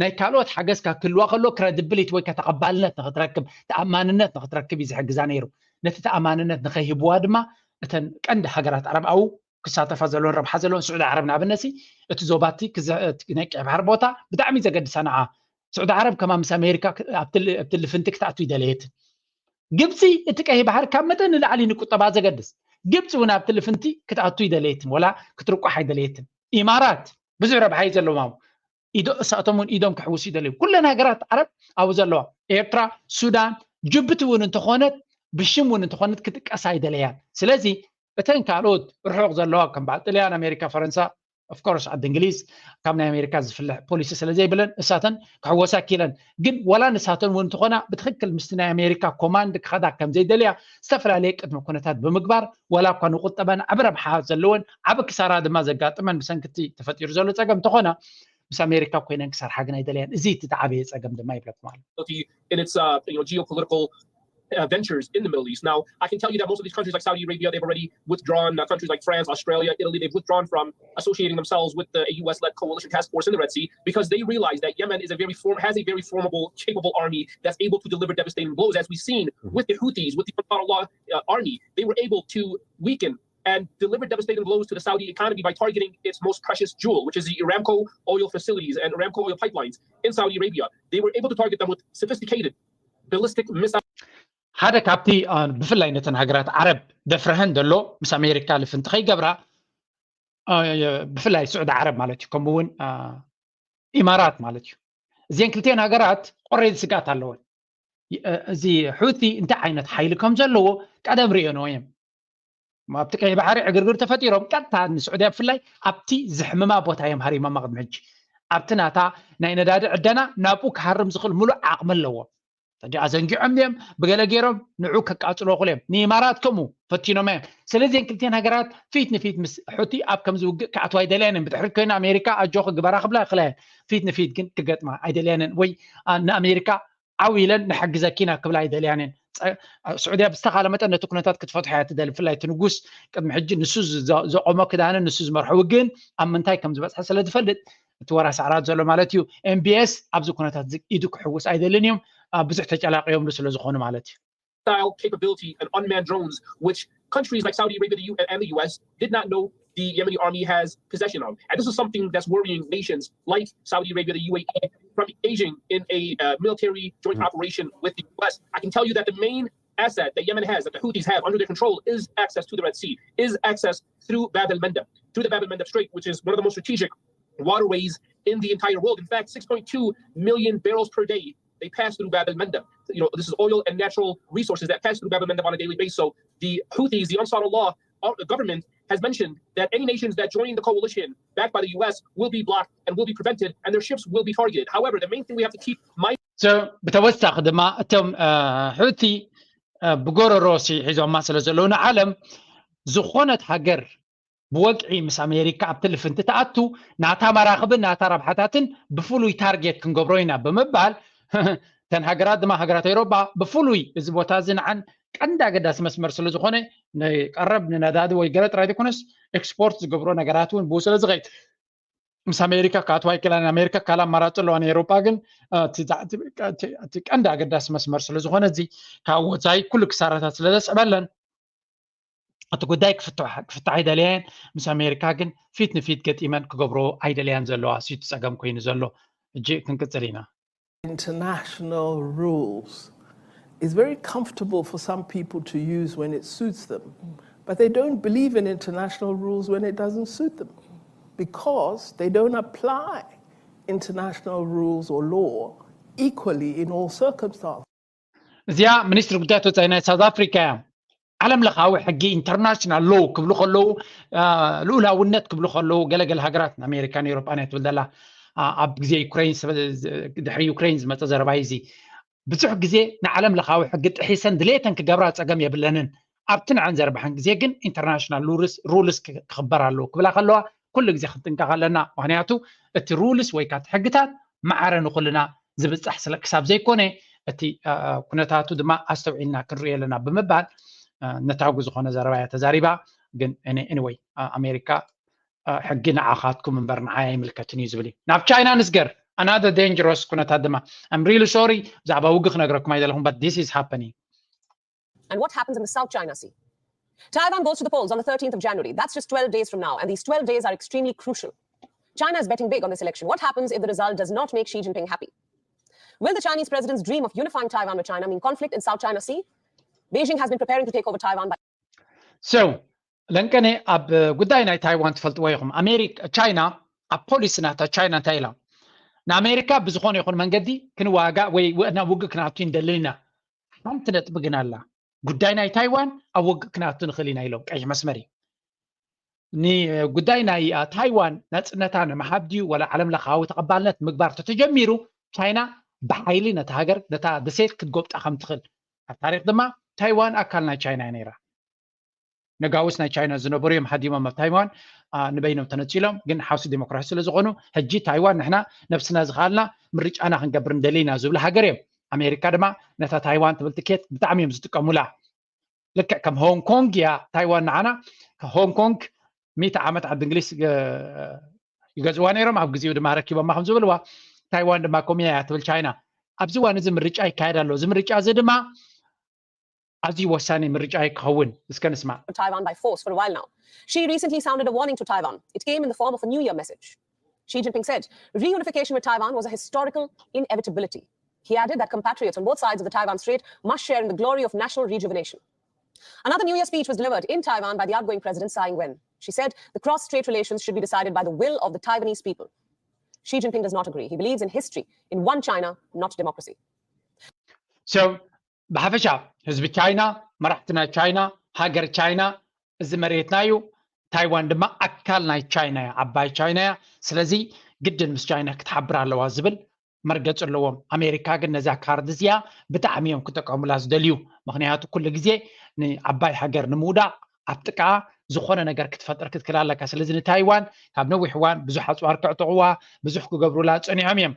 ናይ ካልኦት ሓገዝካ ክህልዋ ከሎ ክረድብሊቲ ወይ ተቐባልነት ንክትረክብ ተኣማንነት ንክትረክብ እዩ ዝሕግዛ ነይሩ። ነቲ ተኣማንነት ንከይህብዋ ድማ እተን ቀንዲ ሃገራት ዓረብ ኣብኡ ክሳተፋ ዘለዎን ረብሓ ዘለዎን ስዑዲ ዓረብ ንኣብነሲ እቲ ዞባቲ ናይ ቀይ ባሕር ቦታ ብጣዕሚ ዘገድሳ ንዓ። ስዑዲ ዓረብ ከማ ምስ ኣሜሪካ ኣብቲ ልፍንቲ ክትኣቱ ይደለየትን። ግብፂ እቲ ቀይ ባሕር ካብ መጠን ንላዕሊ ንቁጠባ ዘገድስ ግብፂ እውን ኣብቲ ልፍንቲ ክትኣቱ ይደለየትን ወላ ክትርቋሕ ኣይደለየትን። ኢማራት ብዙሕ ረብሓ እዩ ዘለዎም። ኢዶ እሳቶም እውን ኢዶም ክሕውሱ ይደልዩ። ኩለን ሃገራት ዓረብ ኣብኡ ዘለዋ ኤርትራ፣ ሱዳን፣ ጅቡቲ እውን እንተኾነት ብሽም እውን እንተኾነት ክጥቀሳ ኣይደለያን። ስለዚ እተን ካልኦት ርሑቕ ዘለዋ ከም በዓል ጥልያን፣ ኣሜሪካ፣ ፈረንሳ፣ ኦፍኮርስ ዓዲ እንግሊዝ ካብ ናይ ኣሜሪካ ዝፍልሕ ፖሊሲ ስለ ዘይብለን እሳተን ክሕወሳ ኪለን ግን ዋላ ንሳተን እውን እንተኾና ብትክክል ምስቲ ናይ ኣሜሪካ ኮማንድ ክኸዳ ከም ዘይደልያ ዝተፈላለየ ቅድመ ኩነታት ብምግባር ዋላ እኳ ንቁጠበን ዓቢ ረብሓ ዘለወን ዓቢ ክሳራ ድማ ዘጋጥመን ብሰንክቲ ተፈጢሩ ዘሎ ጸገም እንተኾና ምስ ኣሜሪካ ኮይነን ክሰርሓ ግን ኣይደለያን። እዚ እቲ ዝዓበየ ጸገም ድማ ይብለኩም ኣሎ። in its uh, you know, geopolitical uh, ventures in the Middle East. Now, I can tell you that most of these countries, like Saudi Arabia, they've already withdrawn. Uh, countries like France, Australia, Italy, they've withdrawn from associating themselves with the U S-led coalition task force in the Red Sea because they realize that Yemen is a very form has a very formidable, capable army that's able to deliver devastating blows, as we've seen with the Houthis, with the Ansarullah uh, army. They were able to weaken and deliver devastating blows to the Saudi economy by targeting its most precious jewel, which is the Aramco oil facilities and Aramco oil pipelines in Saudi Arabia. They were able to target them with sophisticated ballistic missiles. ሓደ ካብቲ ብፍላይ ነተን ሃገራት ዓረብ ደፍረሀን ዘሎ ምስ ኣሜሪካ ልፍንቲ ከይገብራ ብፍላይ ስዑዲ ዓረብ ማለት እዩ ከምኡ እውን ኢማራት ማለት እዩ። እዚአን ክልቲአን ሃገራት ኦሬዲ ስግኣት ኣለወን። እዚ ሑቲ እንታይ ዓይነት ሓይሊ ከም ዘለዎ ቀደም ርእዮንዎ እዮም። ኣብቲ ቀይ ባሕሪ ዕግርግር ተፈጢሮም ቀጥታ ንስዑድያ ብፍላይ ኣብቲ ዝሕምማ ቦታ እዮም ሃሪሞማ ቅድሚ ሕጂ። ኣብቲ ናታ ናይ ነዳዲ ዕደና ናብኡ ክሃርም ዝኽእል ሙሉእ ዓቕሚ ኣለዎ። ሕጂ ኣዘንጊዖም እዮም ብገለ ገይሮም ንዑ ከቃጽሎ ክእሉ እዮም። ንኢማራት ከምኡ ፈቲኖም እዮም። ስለዚን ክልቲን ሃገራት ፊት ንፊት ምስ ሑቲ ኣብ ከምዚ ውግእ ክኣትዋ ኣይደልያን እዮም። ብድሕሪት ኮይና ኣሜሪካ ኣጆኺ ግበራ ክብላ ይኽእላ እየን። ፊት ንፊት ግን ክገጥማ ኣይደልያንን ወይ ንኣሜሪካ ዓው ኢለን ንሕግዘኪ ኢና ክብላ ኣይደልያን እየን። ስዑድያ ብዝተኻለ መጠን ነቲ ኩነታት ክትፈትሖ እያ ትደሊ። ብፍላይ እቲ ንጉስ ቅድሚ ሕጂ ንሱ ዘቆሞ ክዳንን ንሱ ዝመርሖ ውግእን ኣብ ምንታይ ከም ዝበፅሐ ስለ ዝፈልጥ እቲ ወራሲ ዓራት ዘሎ ማለት እዩ። ኤምቢኤስ ኣብዚ ኩነታት ኢዱ ክሕውስ ኣይደልን እዮም። ብዙሕ ተጨላቂዮምሉ ስለ ዝኾኑ ማለት እዩ። Style capability and unmanned drones, which countries like Saudi Arabia the U- and the U S did not know the Yemeni army has possession of. And this is something that's worrying nations like Saudi Arabia, the U A E, from engaging in a uh, military joint operation with the U S. I can tell you that the main asset that Yemen has, that the Houthis have under their control, is access to the Red Sea, is access through Bab el Mandeb, through the Bab el Mandeb Strait, which is one of the most strategic waterways in the entire world. In fact, six point two million barrels per day they pass through Bab el Mandeb. You know, this is oil and natural resources that pass through Bab el Mandeb on a daily basis. So the Houthis, the Ansarullah uh, government, has mentioned that any nations that join the coalition backed by the U S will be blocked and will be prevented, and their ships will be targeted. However, the main thing we have to keep mind So ብተወሳኺ ድማ እቶም እ፣ ሑቲ እ፣ ብጎረሮ ሲ ሒዞማ ስለ ዘለዉ ንዓለም ዝኾነት ሃገር ብወግዒ ምስ ኣሜሪካ ኣብ ትልፍንቲ ትኣቱ ናታ መራኽብን ናታ ረብሓታትን ብፍሉይ ታርጌት ክንገብሮ ኢና ብምባል እተን ሃገራት ድማ ሃገራት ኤውሮጳ ብፍሉይ እዚ ቦታ እዚ ንዓን ቀንዲ ኣገዳሲ መስመር ስለ ዝኾነ ንቀረብ ንነዳዲ ወይ ገለ ጥራይ ዘይኮነስ ኤክስፖርት ዝገብሮ ነገራት እውን ብኡ ስለ ዝኸይድ ምስ ኣሜሪካ ክኣትዋ ይክእላ። ኣሜሪካ ካልእ ኣማራፂ ኣለዋ። ንኤውሮጳ ግን እ፣ እቲ ዛ- እቲ- እቲ- እቲ ቀንዲ ኣገዳሲ መስመር ስለ ዝኾነ እዚ ካብ ወፃኢ ኩሉ ክሳራታት ስለ ዘስዕበለን እቲ ጉዳይ ክፍትሕ ክፍትሕ ኣይደለየን። ምስ ኣሜሪካ ግን ፊት ንፊት ገጢመን ክገብሮ ኣይደለያን ዘለዋ። እሱ እቲ ፀገም ኮይኑ ዘሎ። እጂ ክንቅፅል ኢና። International rules is very comfortable for some people to use when it suits them, but they don't believe in international rules when it doesn't suit them because they don't apply international rules or law equally in all circumstances. እዚኣ ሚኒስትሪ ጉዳያት ወፃኢ ናይ ሳውዝ ኣፍሪካ እያ። ዓለም ለኻዊ ሕጊ ኢንተርናሽናል ሎው ክብሉ ከለዉ አ፣ ልኡላውነት ክብሉ ከለዉ ገለገለ ሃገራት ኣሜሪካን ኤውሮጳን እያ ትብል ዘላ። አ፣ ኣብ ግዜ ዩክሬን ስበ- ድሕሪ ዩክሬን ዝመፀ ዘረባ እዩ እዚ። ብዙሕ ግዜ ንዓለም ለኻዊ ሕጊ ጥሒሰን ድሌተን ክገብራ ፀገም የብለንን። ኣብቲ ንዐን ዘርብሐን ግዜ ግን ኢንተርናሽናል ሩልስ ክኽበር ኣለዎ ክብላ ከለዋ ኩሉ ግዜ ክንጥንቀቕ ኣለና። ምክንያቱ እቲ ሩልስ ወይ ካቲ ሕግታት ማዕረ ንኩልና ዝብፃሕ ስለ ክሳብ ዘይኮነ እቲ አ፣ አ፣ ኩነታቱ ድማ ኣስተውዒልና ክንሪኦ ኣለና ብምባል አ፣ ነታጉ ዝኾነ ዘረባ እያ ተዛሪባ። ግን ኤኒወይ ኣሜሪካ አ፣ ሕጊ ንዓኻትኩም እምበር ንዓይ ኣይምልከትን እዩ ዝብል እዩ። ናብ ቻይና ንስገር ኣናደ ዴንጀሮስ ኩነታት ድማ I'm really sorry ብዛዕባ ውግእ ክነግረኩም ኣይደለኹም but this is happening. And what happens in the South China Sea? Taiwan goes to the polls on the thirteenth of January. That's just twelve days from now, and these twelve days are extremely crucial. China is betting big on this election. What happens if the result does not make Xi Jinping happy? Will the Chinese president's dream of unifying Taiwan with China mean conflict in South China Sea? Beijing has been preparing to take over Taiwan by So ለንቀነ ኣብ ጉዳይ ናይ ታይዋን ትፈልጥዎ ኢኹም። ኣሜሪካ ቻይና ኣብ ፖሊሲ ናታ ቻይና እንታይ ኢላ? ንኣሜሪካ ብዝኾነ ይኹን መንገዲ ክንዋጋእ ወይ ናብ ውግእ ክንኣቱ ይንደልን ኢና። ሓንቲ ነጥቢ ግን ኣላ። ጉዳይ ናይ ታይዋን ኣብ ውግእ ክንኣቱ ንኽእል ኢና ኢሎም። ቀይሕ መስመር እዩ። ንጉዳይ ናይ አ፣ ታይዋን ናፅነታ ንምሃብ ድዩ ወላ ዓለም ለኻዊ ተቐባልነት ምግባር ተተጀሚሩ ቻይና ብሓይሊ ነታ ሃገር ነታ ደሴት ክትጎብጣ ከም ትኽእል ኣብ ታሪክ ድማ ታይዋን ኣካል ናይ ቻይና እያ ነይራ። ነጋውስ ናይ ቻይና ዝነበሩ እዮም ሃዲሞም ኣብ ታይዋን አ፣ ንበይኖም ተነፂሎም። ግን ሓውሲ ዴሞክራሲ ስለ ዝኾኑ ሕጂ ታይዋን ንሕና ነብስና ዝኽኣልና ምርጫና ክንገብር እንደሊ ኢና ዝብሉ ሃገር እዮም። ኣሜሪካ ድማ ነታ ታይዋን ትብል ትኬት ብጣዕሚ እዮም ዝጥቀሙላ። ልክዕ ከም ሆንግ ኮንግ እያ ታይዋን ንዓና። ሆንግ ኮንግ ሚእቲ ዓመት ዓዲ እንግሊዝ እ፣ ይገዝዋ ነይሮም ኣብ ግዜኡ ድማ ረኪቦማ ከም ዝብልዋ ታይዋን ድማ ኮሚያ እያ ትብል ቻይና። ኣብዚ እዋን እዚ ምርጫ ይካየድ ኣሎ። እዚ ምርጫ እዚ ድማ ኣዝዩ ወሳኒ ምርጫ ክኸውን እስከ ንስማዕ። Taiwan by force for a while now. Xi recently sounded a warning to Taiwan. It came in the form of a New Year message. Xi Jinping said reunification with Taiwan was a historical inevitability. He added that compatriots on both sides of the Taiwan Strait must share in the glory of national rejuvenation. Another New Year speech was delivered in Taiwan by the outgoing president Tsai Ing wen. She said the cross strait relations should be decided by the will of the Taiwanese people. Xi Jinping does not agree. He believes in history, in one China, not democracy. So ብሓፈሻ ህዝቢ ቻይና፣ መራሕቲ ናይ ቻይና፣ ሃገር ቻይና እዚ መሬትና እዩ። ታይዋን ድማ ኣካል ናይ ቻይና እያ፣ ዓባይ ቻይና እያ። ስለዚ ግድን ምስ ቻይና ክትሓብር ኣለዋ ዝብል መርገፂ ኣለዎም። ኣሜሪካ ግን ነዛ ካርድ እዚኣ ብጣዕሚ እዮም ክጥቀሙላ ዝደልዩ። ምክንያቱ ኩሉ ግዜ ንዓባይ ሃገር ንምውዳቕ ኣብ ጥቃ ዝኾነ ነገር ክትፈጥር ክትክእል ኣለካ። ስለዚ ንታይዋን ካብ ነዊሕ እዋን ብዙሕ ኣፅዋር ከዕጥቕዋ ብዙሕ ክገብሩላ ፀኒሖም እዮም።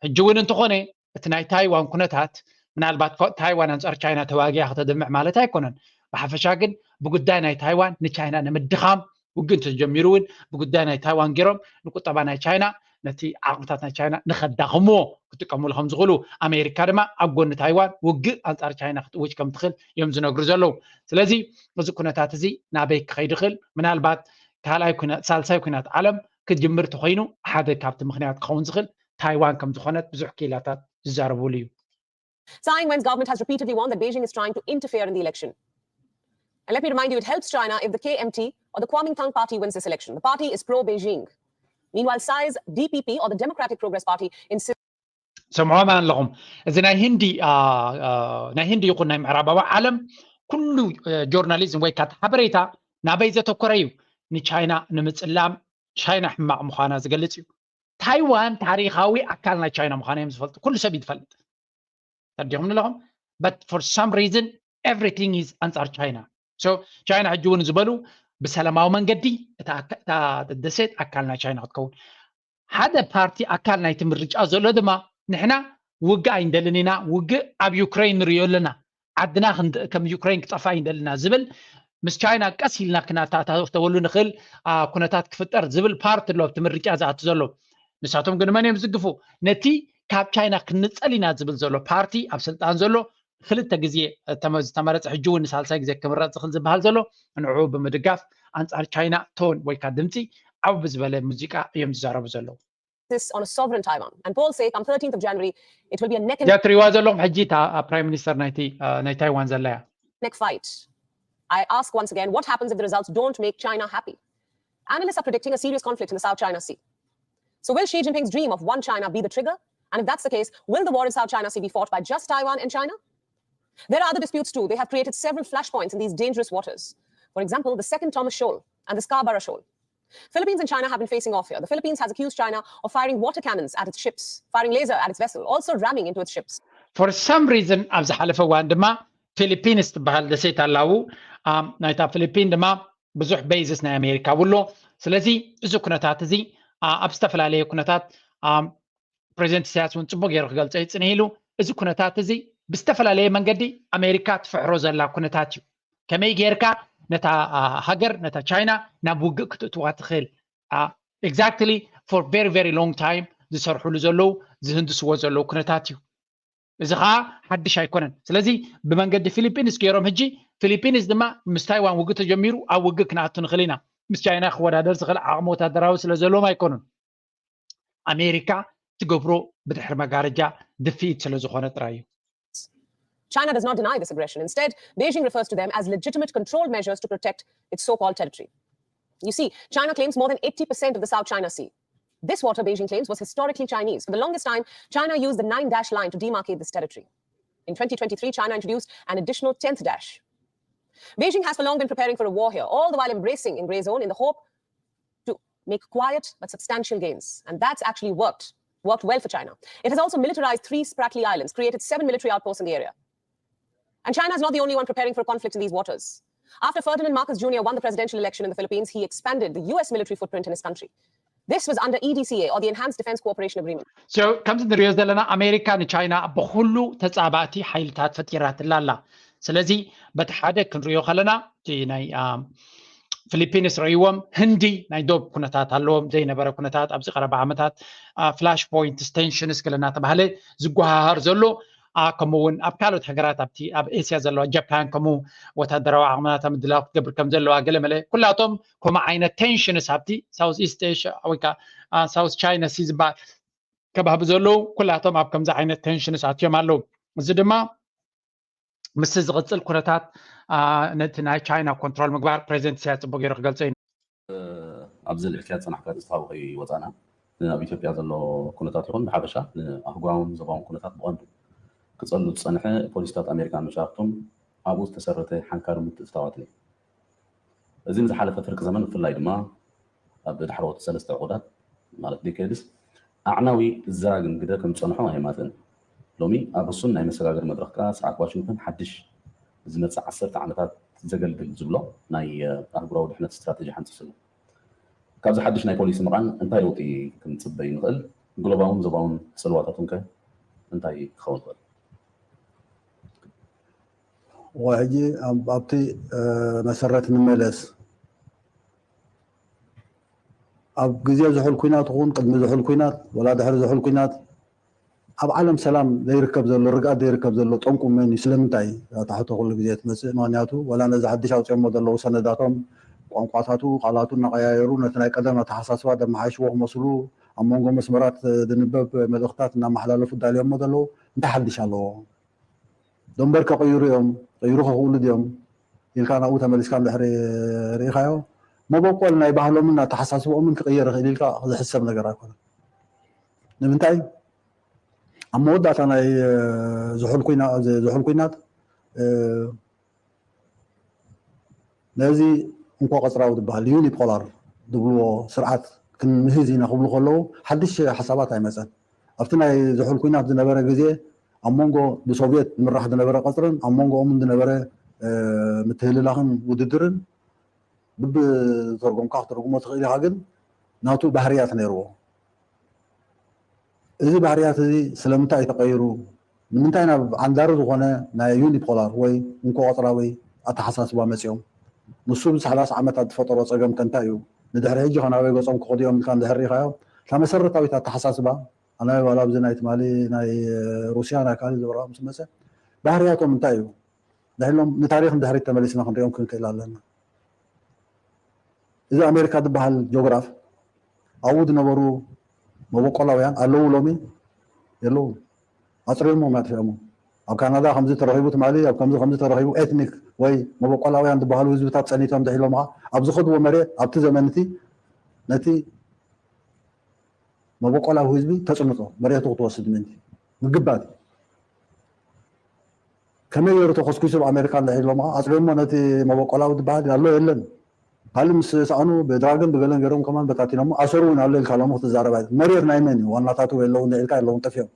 ሕጂ እውን እንተኾነ እቲ ናይ ታይዋን ኩነታት ምናልባት ኮ- ታይዋን ኣንፃር ቻይና ተዋጊያ ከተድምዕ ማለት ኣይኮነን። ብሓፈሻ ግን ብጉዳይ ናይ ታይዋን ንቻይና ንምድኻም ውግእ እንተጀሚሩ እውን ብጉዳይ ናይ ታይዋን ገይሮም ንቁጠባ ናይ ቻይና ነቲ ዓቕምታት ናይ ቻይና ንኸዳኽምዎ ክጥቀሙሉ ከም ዝኽእሉ ኣሜሪካ ድማ ኣብ ጎኒ ታይዋን ውግእ ኣንፃር ቻይና ክትእውጅ ከም ትኽእል እዮም ዝነግሩ ዘለዉ። ስለዚ እዚ ኩነታት እዚ ናበይ ክኸይድ ይኽእል? ምናልባት ካልኣይ ኩናት ሳልሳይ ኩናት ዓለም ክጅምር ተኮይኑ ሓደ ካብቲ ምክንያት ክኸውን ዝኽእል ታይዋን ከም ዝኾነት ብዙሕ ክኢላታት ዝዛረብሉ እዩ። Tsai Ing wen's government has repeatedly warned that Beijing is trying to interfere in the election. And let me remind you, it helps China if the K M T or the Kuomintang party wins this election. The party is pro Beijing. Meanwhile, Psy's D P P, or the Democratic Progress Party, insists ሰምዖም ኣለኹም። እዚ ናይ ህንዲ ናይ ህንዲ ይኹን ናይ ምዕራባዊ ዓለም ኩሉ ጆርናሊዝም ወይ ከዓ ሓበሬታ ናበይ ዘተኮረ እዩ? ንቻይና ንምፅላም፣ ቻይና ሕማቕ ምዃና ዝገልፅ እዩ። ታይዋን ታሪኻዊ ኣካል ናይ ቻይና ምዃና እዮም ዝፈልጡ፣ ኩሉ ሰብ እዩ ዝፈልጥ። ተረዲኹም ኣለኹም። But for some reason everything is ኣንፃር ቻይና። So ቻይና ሕጂ እውን ዝበሉ ብሰላማዊ መንገዲ እታ ደሴት ኣካል ናይ ቻይና ክትከውን ሓደ ፓርቲ ኣካል ናይቲ ምርጫ ዘሎ ድማ ንሕና ውግእ ኣይንደልን ኢና፣ ውግእ ኣብ ዩክሬን ንርእዮ ኣለና፣ ዓድና ከም ዩክሬን ክጠፋ ኣይንደልና ዝብል ምስ ቻይና ቀስ ኢልና ክናታተወሉ ንኽእል ኩነታት ክፍጠር ዝብል ፓርቲ ኣሎ ኣብቲ ምርጫ ዝኣቱ ዘሎ። ንሳቶም ግን መን እዮም ዝግፉ? ነቲ ካብ ቻይና ክንጸል ኢና ዝብል ዘሎ ፓርቲ ኣብ ስልጣን ዘሎ ክልተ ግዜ ዝተመረፀ ሕጂ እውን ንሳልሳይ ግዜ ክምረፅ ዝኽእል ዝበሃል ዘሎ ንዕኡ ብምድጋፍ ኣንፃር ቻይና ቶን ወይ ከዓ ድምፂ ዓው ብዝበለ ሙዚቃ እዮም ዝዛረቡ ዘለዉ። On a sovereign Taiwan. And polls say come thirteenth of January, it will be a neck and እዚኣ ትሪዋ ዘለኹም ሕጂ እታ ፕራይም ሚኒስተር ናይ ታይዋን ዘለያ neck fight. I ask once again, what happens if the results don't make China happy? Analysts are predicting a serious conflict in the South China Sea. So will Xi Jinping's dream of one China be the trigger? And if that's the case, will the war in South China Sea be fought by just Taiwan and China? There are other disputes too. They have created several flashpoints in these dangerous waters. For example, the Second Thomas Shoal and the Scarborough Shoal. Philippines and China have been facing off here. The Philippines has accused China of firing water cannons at its ships, firing laser at its vessel, also ramming into its ships. For some reason ኣብ ዝሓለፈ እዋን ድማ ፊሊፒንስ ትበሃል ደሴት ኣላዉ ናይታ ፊሊፒን ድማ ብዙሕ ቤዝስ ናይ ኣሜሪካ ውሎ። ስለዚ እዚ ኩነታት እዚ ኣብ ዝተፈላለየ ኩነታት ፕሬዚደንት ኢሳያስ እውን ፅቡቅ ገይሩ ክገልፀ ይፅንህ ኢሉ። እዚ ኩነታት እዚ ብዝተፈላለየ መንገዲ ኣሜሪካ ትፍሕሮ ዘላ ኩነታት እዩ። ከመይ ጌርካ ነታ ሃገር ነታ ቻይና ናብ ውግእ ክትእትዋ ትኽእል? Exactly for very very long time ዝሰርሕሉ ዘለዉ ዝህንድስዎ ዘለዉ ኩነታት እዩ። እዚ ከዓ ሓድሽ ኣይኮነን። ስለዚ ብመንገዲ ፊሊፒንስ ገይሮም ሕጂ ፊሊፒንስ ድማ ምስ ታይዋን ውግእ ተጀሚሩ ኣብ ውግእ ክንኣቱ ንኽእል ኢና። ምስ ቻይና ክወዳደር ዝኽእል ዓቕሚ ወታደራዊ ስለ ዘለዎም ኣይኮኑን። ኣሜሪካ ትገብሮ ብድሕሪ መጋረጃ ድፍኢት ስለ ዝኾነ ጥራይ እዩ። China does not deny this aggression. Instead, Beijing refers to them as legitimate controlled measures to protect its so-called territory. You see, China claims more than eighty percent of the South China Sea. This water, Beijing claims, was historically Chinese. For the longest time, China used the nine dash line to demarcate this territory. In twenty twenty-three, China introduced an additional tenth dash. Beijing has for long been preparing for a war here, all the while embracing in gray zone in the hope to make quiet but substantial gains. And that's actually worked, worked well for China. It has also militarized three spratly islands, created seven military outposts in the area. And China is not the only one preparing for a conflict in these waters. After Ferdinand Marcos Junior won the presidential election in the Philippines, he expanded the U S military footprint in his country. This was under E D C A, or the Enhanced Defense Cooperation Agreement. ከምዚ ንሪኦ ዘለና ኣሜሪካ ንቻይና ብኩሉ ተፃባእቲ ሓይልታት ፈጢራትላ ኣላ። ስለዚ በቲ ሓደ ክንሪኦ ከለና ናይ ፊሊፒንስ ረእይዎም፣ ህንዲ ናይ ዶብ ኩነታት ኣለዎም፣ ዘይነበረ ኩነታት ኣብዚ ቀረባ ዓመታት ፍላሽ ፖይንትስ ቴንሽንስ ገለ እናተባህለ ዝጓሃሃር ዘሎ። ከምኡ እውን ኣብ ካልኦት ሃገራት ኣብቲ ኣብ ኤስያ ዘለዋ ጃፓን ከምኡ ወታደራዊ ዓቕምናታ ምድላው ክትገብር ከም ዘለዋ ገለ መለ ኩላቶም ከምኡ ዓይነት ቴንሽንስ ኣብቲ ሳውዝ ኢስት ኤሽያ ወይ ከዓ ሳውዝ ቻይና ሲ ዝበሃል ከባቢ ዘለዉ ኩላቶም ኣብ ከምዚ ዓይነት ቴንሽንስ ኣትዮም ኣለዉ። እዚ ድማ ምስቲ ዝቕፅል ኩነታት ነቲ ናይ ቻይና ኮንትሮል ምግባር ፕሬዚደንት ኢሳያስ ፅቡቅ ገይሩ ክገልፆ እዩ። ኣብዚ ልዕልካ ዝፀናሕካ ዝስታዊ ከይወፃና ኣብ ኢትዮጵያ ዘሎ ኩነታት ይኹን ብሓፈሻ ንኣህጉራውን ዞባውን ኩነታት ብቐንዱ ክፀሉ ዝፀንሐ ፖሊሲታት ኣሜሪካን መሻርክቱን ኣብኡ ዝተሰረተ ሓንካሪ ምትእትታዋትን እዩ። እዚ ንዝሓለፈ ፍርቂ ዘመን ብፍላይ ድማ ኣብ ዳሕረዎት ሰለስተ ዕቑዳት ማለት ዴኬድስ ኣዕናዊ እዛግን ግደ ከም ዝፀንሖ ኣይማትእን። ሎሚ ኣብ ርሱን ናይ መሰጋገሪ መድረኽ ከዓ ስርዓት ዋሽንግተን ሓድሽ ዝመፅእ ዓሰርተ ዓመታት ዘገልግል ዝብሎ ናይ ኣህጉራዊ ድሕነት ስትራቴጂ ሓንፂሱ ኣሎ። ካብዚ ሓድሽ ናይ ፖሊሲ ምቓን እንታይ ለውጢ ክንፅበይ ንኽእል? ግሎባውን ዞባውን ፅልዋታቱን ከ እንታይ ክኸውን ይኽእል? ሕጂ ኣብቲ መሰረት ንመለስ። ኣብ ግዜ ዝሑል ኩናት ይኹን ቅድሚ ዝሑል ኩናት ወላ ድሕሪ ዝሑል ኩናት ኣብ ዓለም ሰላም ዘይርከብ ዘሎ ርግኣት ዘይርከብ ዘሎ ጠንቁ መን እዩ? ስለምንታይ እታ ሕቶ ኩሉ ግዜ ትመፅእ? ምክንያቱ ወላ ነዚ ሓድሽ ኣውፅኦሞ ዘለዉ ሰነዳቶም ቋንቋታቱ ቃላቱ እናቀያየሩ ነቲ ናይ ቀደም ኣተሓሳስባ ደመሓይሽዎ ክመስሉ ኣብ መንጎ መስመራት ዝንበብ መልእኽታት እናመሓላለፉ ዳልዮሞ ዘለዉ እንታይ ሓድሽ ኣለዎ? ደንበር ከቕይሩ እዮም፣ ቅይሩ ከኽእሉ ድዮም ኢልካ ናብኡ ተመሊስካ እንድሕሪ ርኢኻዮ መበቆል ናይ ባህሎምን ኣተሓሳስብኦምን ክቕየር ይኽእል ኢልካ ዝሕሰብ ነገር ኣይኮነን። ንምንታይ? ኣብ መወዳእታ ናይ ዝሑል ኩናት ነዚ እንኮ ቀፅራዊ ዝበሃል ዩኒፖላር ዝብልዎ ስርዓት ክንምህዝ ኢና ክብሉ ከለዉ ሓድሽ ሓሳባት ኣይመፀን። ኣብቲ ናይ ዝሑል ኩናት ዝነበረ ግዜ ኣብ መንጎ ብሶቪየት ዝምራሕ ዝነበረ ቀፅርን ኣብ መንጎኦምን ዝነበረ ምትህልላኽን ውድድርን ብብተርጎምካ ክትርጉሞ ትኽእል ኢኻ፣ ግን ናቱ ባህርያት ነይርዎ። እዚ ባህርያት እዚ ስለምንታይ እዩ ተቐይሩ? ንምንታይ ናብ ዓንዳሪ ዝኾነ ናይ ዩኒፖላር ወይ እንኮ ቀፅራዊ ኣተሓሳስባ መፂኦም? ንሱ ብሰላሳ ዓመታት ዝፈጠሮ ፀገም ከ እንታይ እዩ? ንድሕሪ ሕጂ ከ ናበይ ገፆም ክኸዱ እዮም ኢልካ እንድሕር ርኢኻዮ፣ እታ መሰረታዊት ኣተሓሳስባ ኣነ ዋላ ኣብዚ ናይ ትማሊ ናይ ሩስያ ናይ ካልእ ዝበረቐ ምስ መፀ ባህርያቶም እንታይ እዩ? ንሕሎም ንታሪኽ ንድሕሪት ተመሊስና ክንሪኦም ክንክእል ኣለና። እዚ ኣሜሪካ ዝበሃል ጆግራፍ ኣብኡ ዝነበሩ መበቆላውያን ኣለዉ ሎሚ የለዉ። ኣፅሪዮሞ ኣጥፊኦሞ። ኣብ ካናዳ ከምዚ ተረኺቡ ትማሊ ኣብ ከምዚ ከምዚ ተረኺቡ ኤትኒክ ወይ መበቆላውያን ዝበሃሉ ህዝብታት ፀኒቶም ድሒሎም ከዓ ኣብ ዝኸድዎ መሬት ኣብቲ ዘመን እቲ ነቲ መበቆላዊ ህዝቢ ተፅንቶ መሬቱ ክትወስድ ምእንቲ ምግባት እዩ። ከመይ ገይሩ ተኮስኩሱ ኣብ ኣሜሪካ እንድሕር ኢሎም ኣፅሪዮሞ ነቲ መበቆላዊ ዝበሃል ኣሎ የለን። ካልእ ምስ ሰኣኑ ብድራግን ብገለን ገይሮም ከማን በታቲኖሞ ኣሰሩ እውን ኣሎ ኢልካ ሎሚ ክትዛረብ ኣይት መሬት ናይ መን እዩ ዋናታቱ የለውን ኢልካ የለውን ጠፊኦም።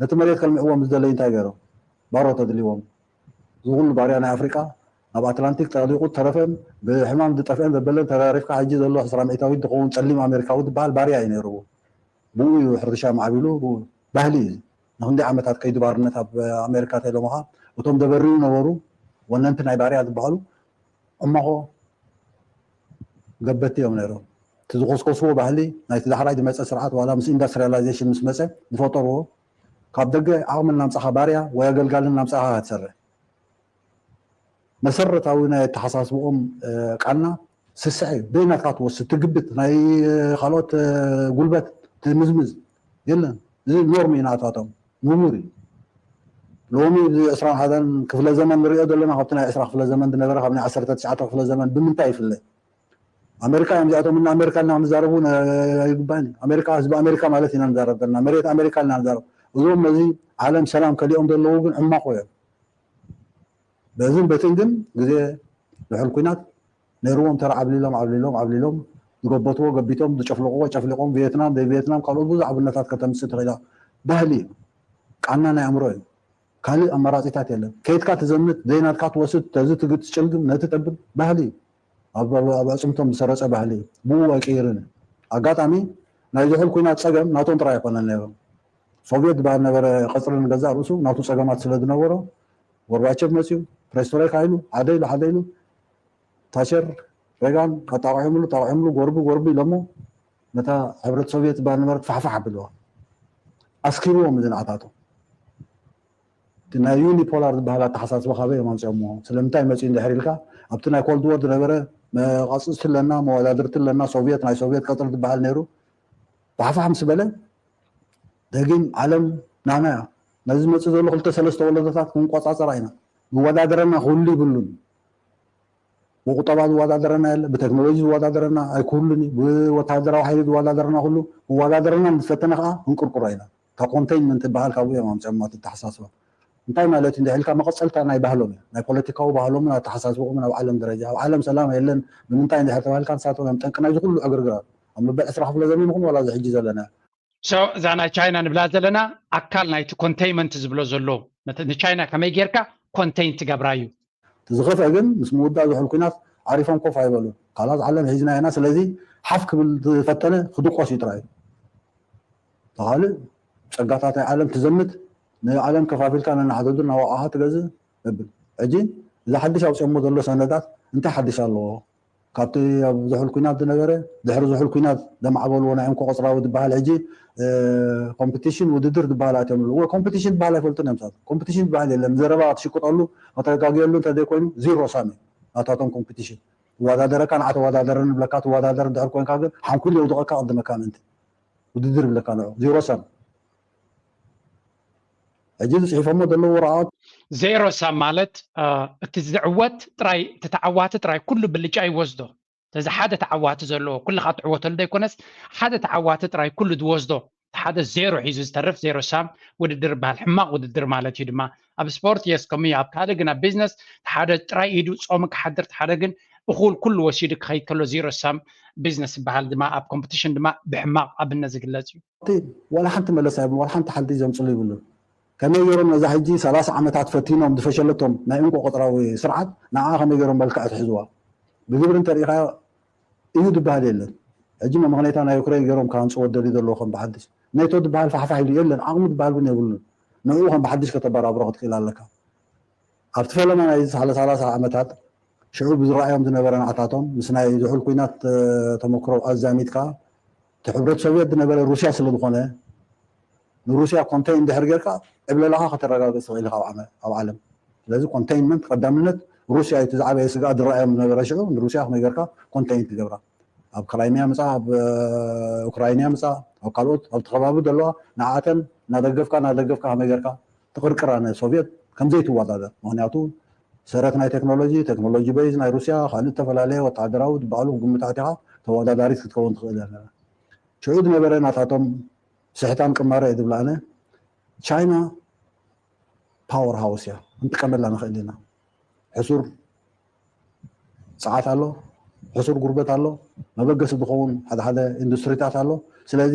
ነቲ መሬት ከልምዕዎም ዝደለዩ እንታይ ገይሮም ባሮ ተድልዎም እዚ ኩሉ ባርያ ናይ ኣፍሪቃ ናብ ኣትላንቲክ ጠሊቁ ተረፈን ብሕማም ዝጠፍአን ዘበለን ተራሪፍካ ሕጂ ዘሎ ዕስራ ሚእታዊት ዝኸውን ፀሊም ኣሜሪካዊ ዝበሃል ባርያ እዩ ነይርዎ። ብኡ እዩ ሕርሻ ማዕቢሉ ብኡ ባህሊ እዩ። ንክንደይ ዓመታት ከይዲ ባርነት ኣብ ኣሜሪካ ተይሎምኻ እቶም ደበርዩ ነበሩ ወነንቲ ናይ ባርያ ዝበሃሉ እማኾ ገበቲ እዮም ነይሮም። እቲ ዝኮስኮስዎ ባህሊ ናይቲ ዳሕራይ ዝመፀ ስርዓት ዋላ ምስ ኢንዳስትሪያላይዜሽን ምስ መፀ ዝፈጠርዎ ካብ ደገ ዓቕሚ እናምፃኻ ባርያ ወይ ኣገልጋሊ እናምፃኻ ክትሰርሕ መሰረታዊ ናይ ኣተሓሳስብኦም ቃና ስስዐ እዩ። ደይ ናትካ ትወስድ ትግብት ናይ ካልኦት ጉልበት ትምዝምዝ የለን። እዚ ኖርም እዩ ናታቶም ንሙር እዩ። ሎሚ እዚ ዕስራን ሓደን ክፍለ ዘመን ንሪኦ ዘለና ካብቲ ናይ ዕስራ ክፍለ ዘመን ዝነበረ ካብ ናይ ዓሰርተ ትሽዓተ ክፍለ ዘመን ብምንታይ ይፍለ? ኣሜሪካ እዮም እዚኣቶም እና ኣሜሪካ እና ክንዛረቡ ኣይግባእን እዩ። ኣሜሪካ ህዝቢ ኣሜሪካ ማለት ኢና ንዛረብ ዘለና መሬት ኣሜሪካ ኢና ንዛረብ። እዞም ነዚ ዓለም ሰላም ከሊኦም ዘለዉ ግን ዕማቑ እዮም። በዝን በትን ግን ግዜ ዝሑል ኩናት ነይርዎም ተራ ዓብሊሎም ዓብሊሎም ዓብሊሎም ዝገበትዎ ገቢቶም ዝጨፍለቅዎ ጨፍሊቆም ቪየትናም ዘይቪየትናም ካልኦት ብዙሕ ኣብነታት ከተምፅእ ትኽእላ። ባህሊ እዩ። ቃና ናይ ኣእምሮ እዩ። ካልእ ኣማራፂታት የለን። ከይድካ ትዘምት ዘይናትካ ትወስድ ተዚ ትግት ትጭልግም ነቲ ተብል ባህሊ እዩ። ኣብ ኣዕፅምቶም ዝሰረፀ ባህሊ እዩ። ብኡ ኣይቅይርን እዩ። ኣጋጣሚ ናይ ዝሑል ኩናት ፀገም ናቶም ጥራይ ኣይኮነን ነይሩ። ሶቪየት ዝበሃል ነበረ ቀፅሪ ንገዛእ ርእሱ ናቱ ፀገማት ስለ ዝነበሮ ጎርባቸቭ መፅዩ ፕሬስትሮይካ ኢሉ ሓደ ኢሉ ሓደ ኢሉ ታቸር ሬጋን ኣጣቂዖምሉ ጣቂዖምሉ ጎርቢ ጎርቢ ኢሎሞ ነታ ሕብረት ሶቪየት ዝበሃል ነበረት ፋሕፋሕ ኣብልዋ ኣስኪርዎም እዚ ንዓታቶም ናይ ዩኒፖላር ዝበሃል ኣተሓሳስባ ካበይ እዮም ኣምፅኦምዎ ስለምንታይ መፅኡ እንድሕር ኢልካ ኣብቲ ናይ ኮልድ ወር ዝነበረ መቃፅፅቲ ኣለና መወዳድርቲ ኣለና ሶቪየት ናይ ሶቪየት ቀፅሪ ዝበሃል ነይሩ ፋሕፋሕ ምስ በለ ደጊም ዓለም ናና እያ ነዚ ዝመፅእ ዘሎ ክልተ ሰለስተ ወለዶታት ክንቆፃፀራ ኢና ዝወዳደረና ክህሉ ይብሉን ብቁጠባ ዝወዳደረና የለ ብቴክኖሎጂ ዝወዳደረና ኣይክህሉን እዩ ብወታደራዊ ሓይሊ ዝወዳደረና ኩሉ ክወዳደረና ምስ ፈተነ ከዓ ክንቅርቅሮ ኢና ካብ ኮንቴይንመንት ዝበሃል ካብኡ እዮም ኣምፅኦሞ እቲ ኣተሓሳስባ እንታይ ማለት እንድሕር ኢልካ መቐፀልታ ናይ ባህሎም እዩ ናይ ፖለቲካዊ ባህሎምን ኣተሓሳስብኦምን ኣብ ዓለም ደረጃ ኣብ ዓለም ሰላም የለን ንምንታይ እንድሕር ተባሂልካ ንሳቶም እዮም ጠንቂ ናይዚ ኩሉ ዕግርግራት ኣብ መበል ዕስራ ክፍለ ዘመን ይኹን ዋላ እዚ ሕጂ ዘለና so እዛ ናይ ቻይና ንብላ ዘለና ኣካል ናይቲ ኮንቴይመንት ዝብሎ ዘሎ ንቻይና ከመይ ጌርካ ኮንቴይን ትገብራ እዩ እቲ ዝኸፍአ ግን ምስ ምውዳእ ዝሑል ኩናት ዓሪፎም ኮፍ ኣይበሉን ካልኣት ዓለም ሒዝና ኢና ስለዚ ሓፍ ክብል ዝፈተነ ክድቆስ እዩ ጥራይ ተኻልእ ጸጋታት ናይ ዓለም ትዘምት ንዓለም ከፋፊልካ ነናሕደዱ እናወቃኻ ትገዝእ እብል ሕጂ እዚ ሓድሽ ኣውፅኦሞ ዘሎ ሰነዳት እንታይ ሓድሽ ኣለዎ ካብቲ ኣብ ዝሑል ኩናት ዝነበረ ድሕሪ ዝሑል ኩናት ዘማዕበልዎ ናይ እንኮ ቆፅራዊ ዝበሃል ሕጂ ኮምፒቲሽን ውድድር ዝበሃል ኣትዮም ኣለዎ ኮምፒቲሽን ዝበሃል ኣይፈልጡን እዮም ሳት ኮምፒቲሽን ዝበሃል የለን ዘረባ ክትሽቅጠሉ ከተጋግየሉ እንተዘይኮይኑ ዚሮ ሳሚ ናታቶም ኮምፒቲሽን ትወዳደረካ ንዓ ተወዳደረ ንብለካ ትወዳደር እንድሕር ኮይንካ ግን ሓንኩል የውድቐካ ቅድመካ ምእንቲ ውድድር ይብለካ ንዑ ዜሮ ሳም ሕጂ ዝፅሒፎሞ ዘለዉ ወረቃት ዜሮ ሳም ማለት እቲ ዝዕወት ጥራይ እቲ ተዓዋቲ ጥራይ ኩሉ ብልጫ ይወስዶ ስለዚ ሓደ ተዓዋቲ ዘለዎ ኩልካ ትዕወተሉ ዘይኮነስ ሓደ ተዓዋቲ ጥራይ ኩሉ ዝወስዶ ሓደ ዜሮ ሒዙ ዝተርፍ ዜሮ ሳም ውድድር ይበሃል። ሕማቕ ውድድር ማለት እዩ ድማ ኣብ ስፖርት የስ ከምኡ እዩ። ኣብ ካልእ ግን ኣብ ቢዝነስ ሓደ ጥራይ ኢዱ ጾሙ ክሓድር ሓደ ግን እኹል ኩሉ ወሲዱ ክኸይድ ከሎ ዜሮ ሳም ቢዝነስ ይበሃል። ድማ ኣብ ኮምፒቲሽን ድማ ብሕማቕ ኣብነት ዝግለጽ እዩ። ዋላ ሓንቲ መለሳ የብሉ፣ ዋላ ሓንቲ ሓልቲ ዘምፅሉ ይብሉ። ከመይ ገይሮም ነዛ ሕጂ ሰላሳ ዓመታት ፈቲኖም ዝፈሸለቶም ናይ እንቆ ቆፅራዊ ስርዓት ንዓ ከመይ ገይሮም መልክዕ ትሕዝዋ? ብግብሪ እንተሪኢኻዮ እዩ ዝበሃል የለን። ሕጂ መመኽነይታ ናይ ዩክሬን ገይሮም ካምፅዎ ደልዩ ዘለዎ ከም ብሓድሽ ኔቶ ዝበሃል ፋሕፋሕ ኢሉ የለን። ዓቕሚ ዝበሃል እውን የብሉን። ንዕኡ ከም ብሓድሽ ከተበራብሮ ክትክእል ኣለካ። ኣብቲ ፈለማ ናይ ዝሓለ ሰላሳ ዓመታት ሽዑ ብዝረኣዮም ዝነበረ ንዓታቶም ምስ ናይ ዝሑል ኩናት ተመክሮ ኣዛሚድካ እቲ ሕብረት ሶቪየት ዝነበረ ሩስያ ስለ ዝኾነ ንሩስያ ኮንቴይን ድሕር ጌርካ ዕብለላኻ ከተረጋግፅ ትኽእል ኢኻ ኣብ ዓለም። ስለዚ ኮንቴይንመንት ቀዳምነት ሩስያ እዩ። እቲ ዝዓበየ ስግኣት ዝረኣዮም ዝነበረ ሽዑ ንሩስያ ከመይ ጌርካ ኮንቴይን ትገብራ ኣብ ክራይሚያ ምፃ ኣብ ኡክራይንያ ምፃ ኣብ ካልኦት ኣብቲ ከባቢ ዘለዋ ንዓተን እናደገፍካ እናደገፍካ ከመይ ጌርካ ትቕርቅራ ንሶቪየት ከምዘይትወዳደር። ምክንያቱ ሰረት ናይ ቴክኖሎጂ ቴክኖሎጂ በይዝ ናይ ሩስያ ካልእ ዝተፈላለየ ወታደራዊ ዝበሃሉ ክግምታት ኢኻ ተወዳዳሪት ክትከውን ትኽእል እያ። ሽዑ ዝነበረ ናታቶም ስሕታን ቅማረ እየ ዝብላ ኣነ። ቻይና ፓወር ሃውስ እያ፣ ክንጥቀመላ ንኽእል ኢና። ሕሱር ፀዓት ኣሎ፣ ሕሱር ጉርበት ኣሎ፣ መበገሲ ዝኸውን ሓደ ሓደ ኢንዱስትሪታት ኣሎ። ስለዚ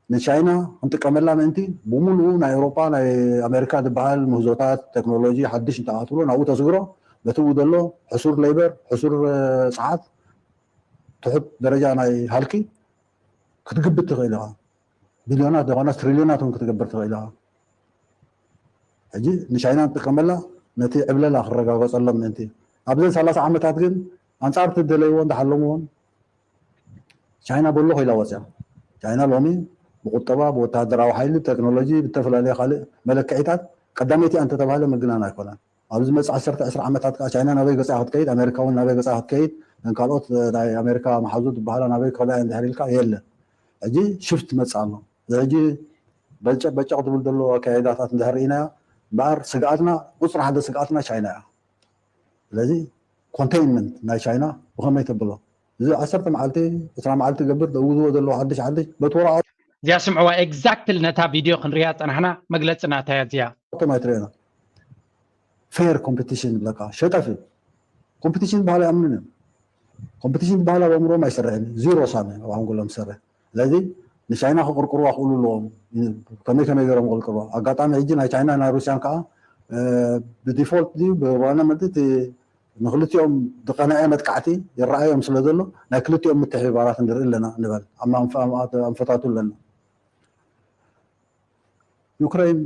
ንቻይና ክንጥቀመላ ምእንቲ ብምሉኡ ናይ ኤውሮጳ ናይ ኣሜሪካ ዝበሃል ምህዞታት ቴክኖሎጂ ሓድሽ እንተኣትሎ ናብኡ ተስግሮ በቲ ኡ ዘሎ ሕሱር ሌበር ሕሱር ፀዓት ትሑት ደረጃ ናይ ሃልኪ ክትግብት ትኽእል ኢኻ። ቢልዮናት ዘይኮነስ ትሪልዮናት እውን ክትገብር ትኽእል ኢኻ። ሕጂ ንቻይና ንጥቀመላ ነቲ ዕብለላ ክረጋገፀሎም ምእንቲ ኣብዘን ሰላሳ ዓመታት ግን ኣንፃር እቲ ደለይዎ እንዳሓለምዎን ቻይና በሎ ኮይላ ወፅያ። ቻይና ሎሚ ብቁጠባ ብወታደራዊ ሓይሊ ብቴክኖሎጂ ብተፈላለየ ካልእ መለክዒታት ቀዳመይቲ እያ እንተተባህለ ምግናን ኣይኮነን። ኣብዚ መፅእ ዓሰርተ ዕስራ ዓመታት ከዓ ቻይና ናበይ ገፃ ክትከይድ ኣሜሪካ እውን ናበይ ገፃ ክትከይድ እን ካልኦት ናይ ኣሜሪካ መሓዙ ዝበሃላ ናበይ ክኸዳ እየን ድሕር ኢልካ የለን። ሕጂ ሽፍት መፅእ ኣሎ። እዚ ሕጂ በጨቅ በጨቅ ዝብል ዘሎ ኣካይዳታት እንድሕር ርኢናዮ እምበኣር ስግኣትና ቁፅሪ ሓደ ስግኣትና ቻይና እያ። ስለዚ ኮንቴይንመንት ናይ ቻይና ብኸመይ ተብሎ እዚ ዓሰርተ መዓልቲ ዕስራ መዓልቲ ገብር ደውዝዎ ዘለዎ ሓድሽ ሓድሽ በቲ ወረቓ እዚኣ ስምዕዋ ኤግዛክትሊ ነታ ቪድዮ ክንሪያ ፀናሕና መግለፂ ናታያ እዚኣ ቶም ኣይትርእና ፌር ኮምፒቲሽን ይብለካ ሸጠፊ ኮምፒቲሽን ዝበሃል ኣይኣምንን እዮም ኮምፒቲሽን ዝበሃል ኣብ ኣእምሮም ኣይሰርሕን ዚሮ ሳሚ ኣብ ኣንጎሎም ዝሰርሕ ስለዚ ንቻይና ክቕርቅርዋ ክእሉ ኣለዎም ከመይ ከመይ ገይሮም ክቕርቅርዋ ኣጋጣሚ ሕጂ ናይ ቻይና ናይ ሩስያን ከዓ ብዲፎልት ድዩ ብዋና መድቲ ንክልቲኦም ዝቐንዐ መጥቃዕቲ ይረኣዮም ስለ ዘሎ ናይ ክልቲኦም ምትሕብባራት ንርኢ ኣለና ንበል ኣንፈታቱ ኣለና ዩክሬን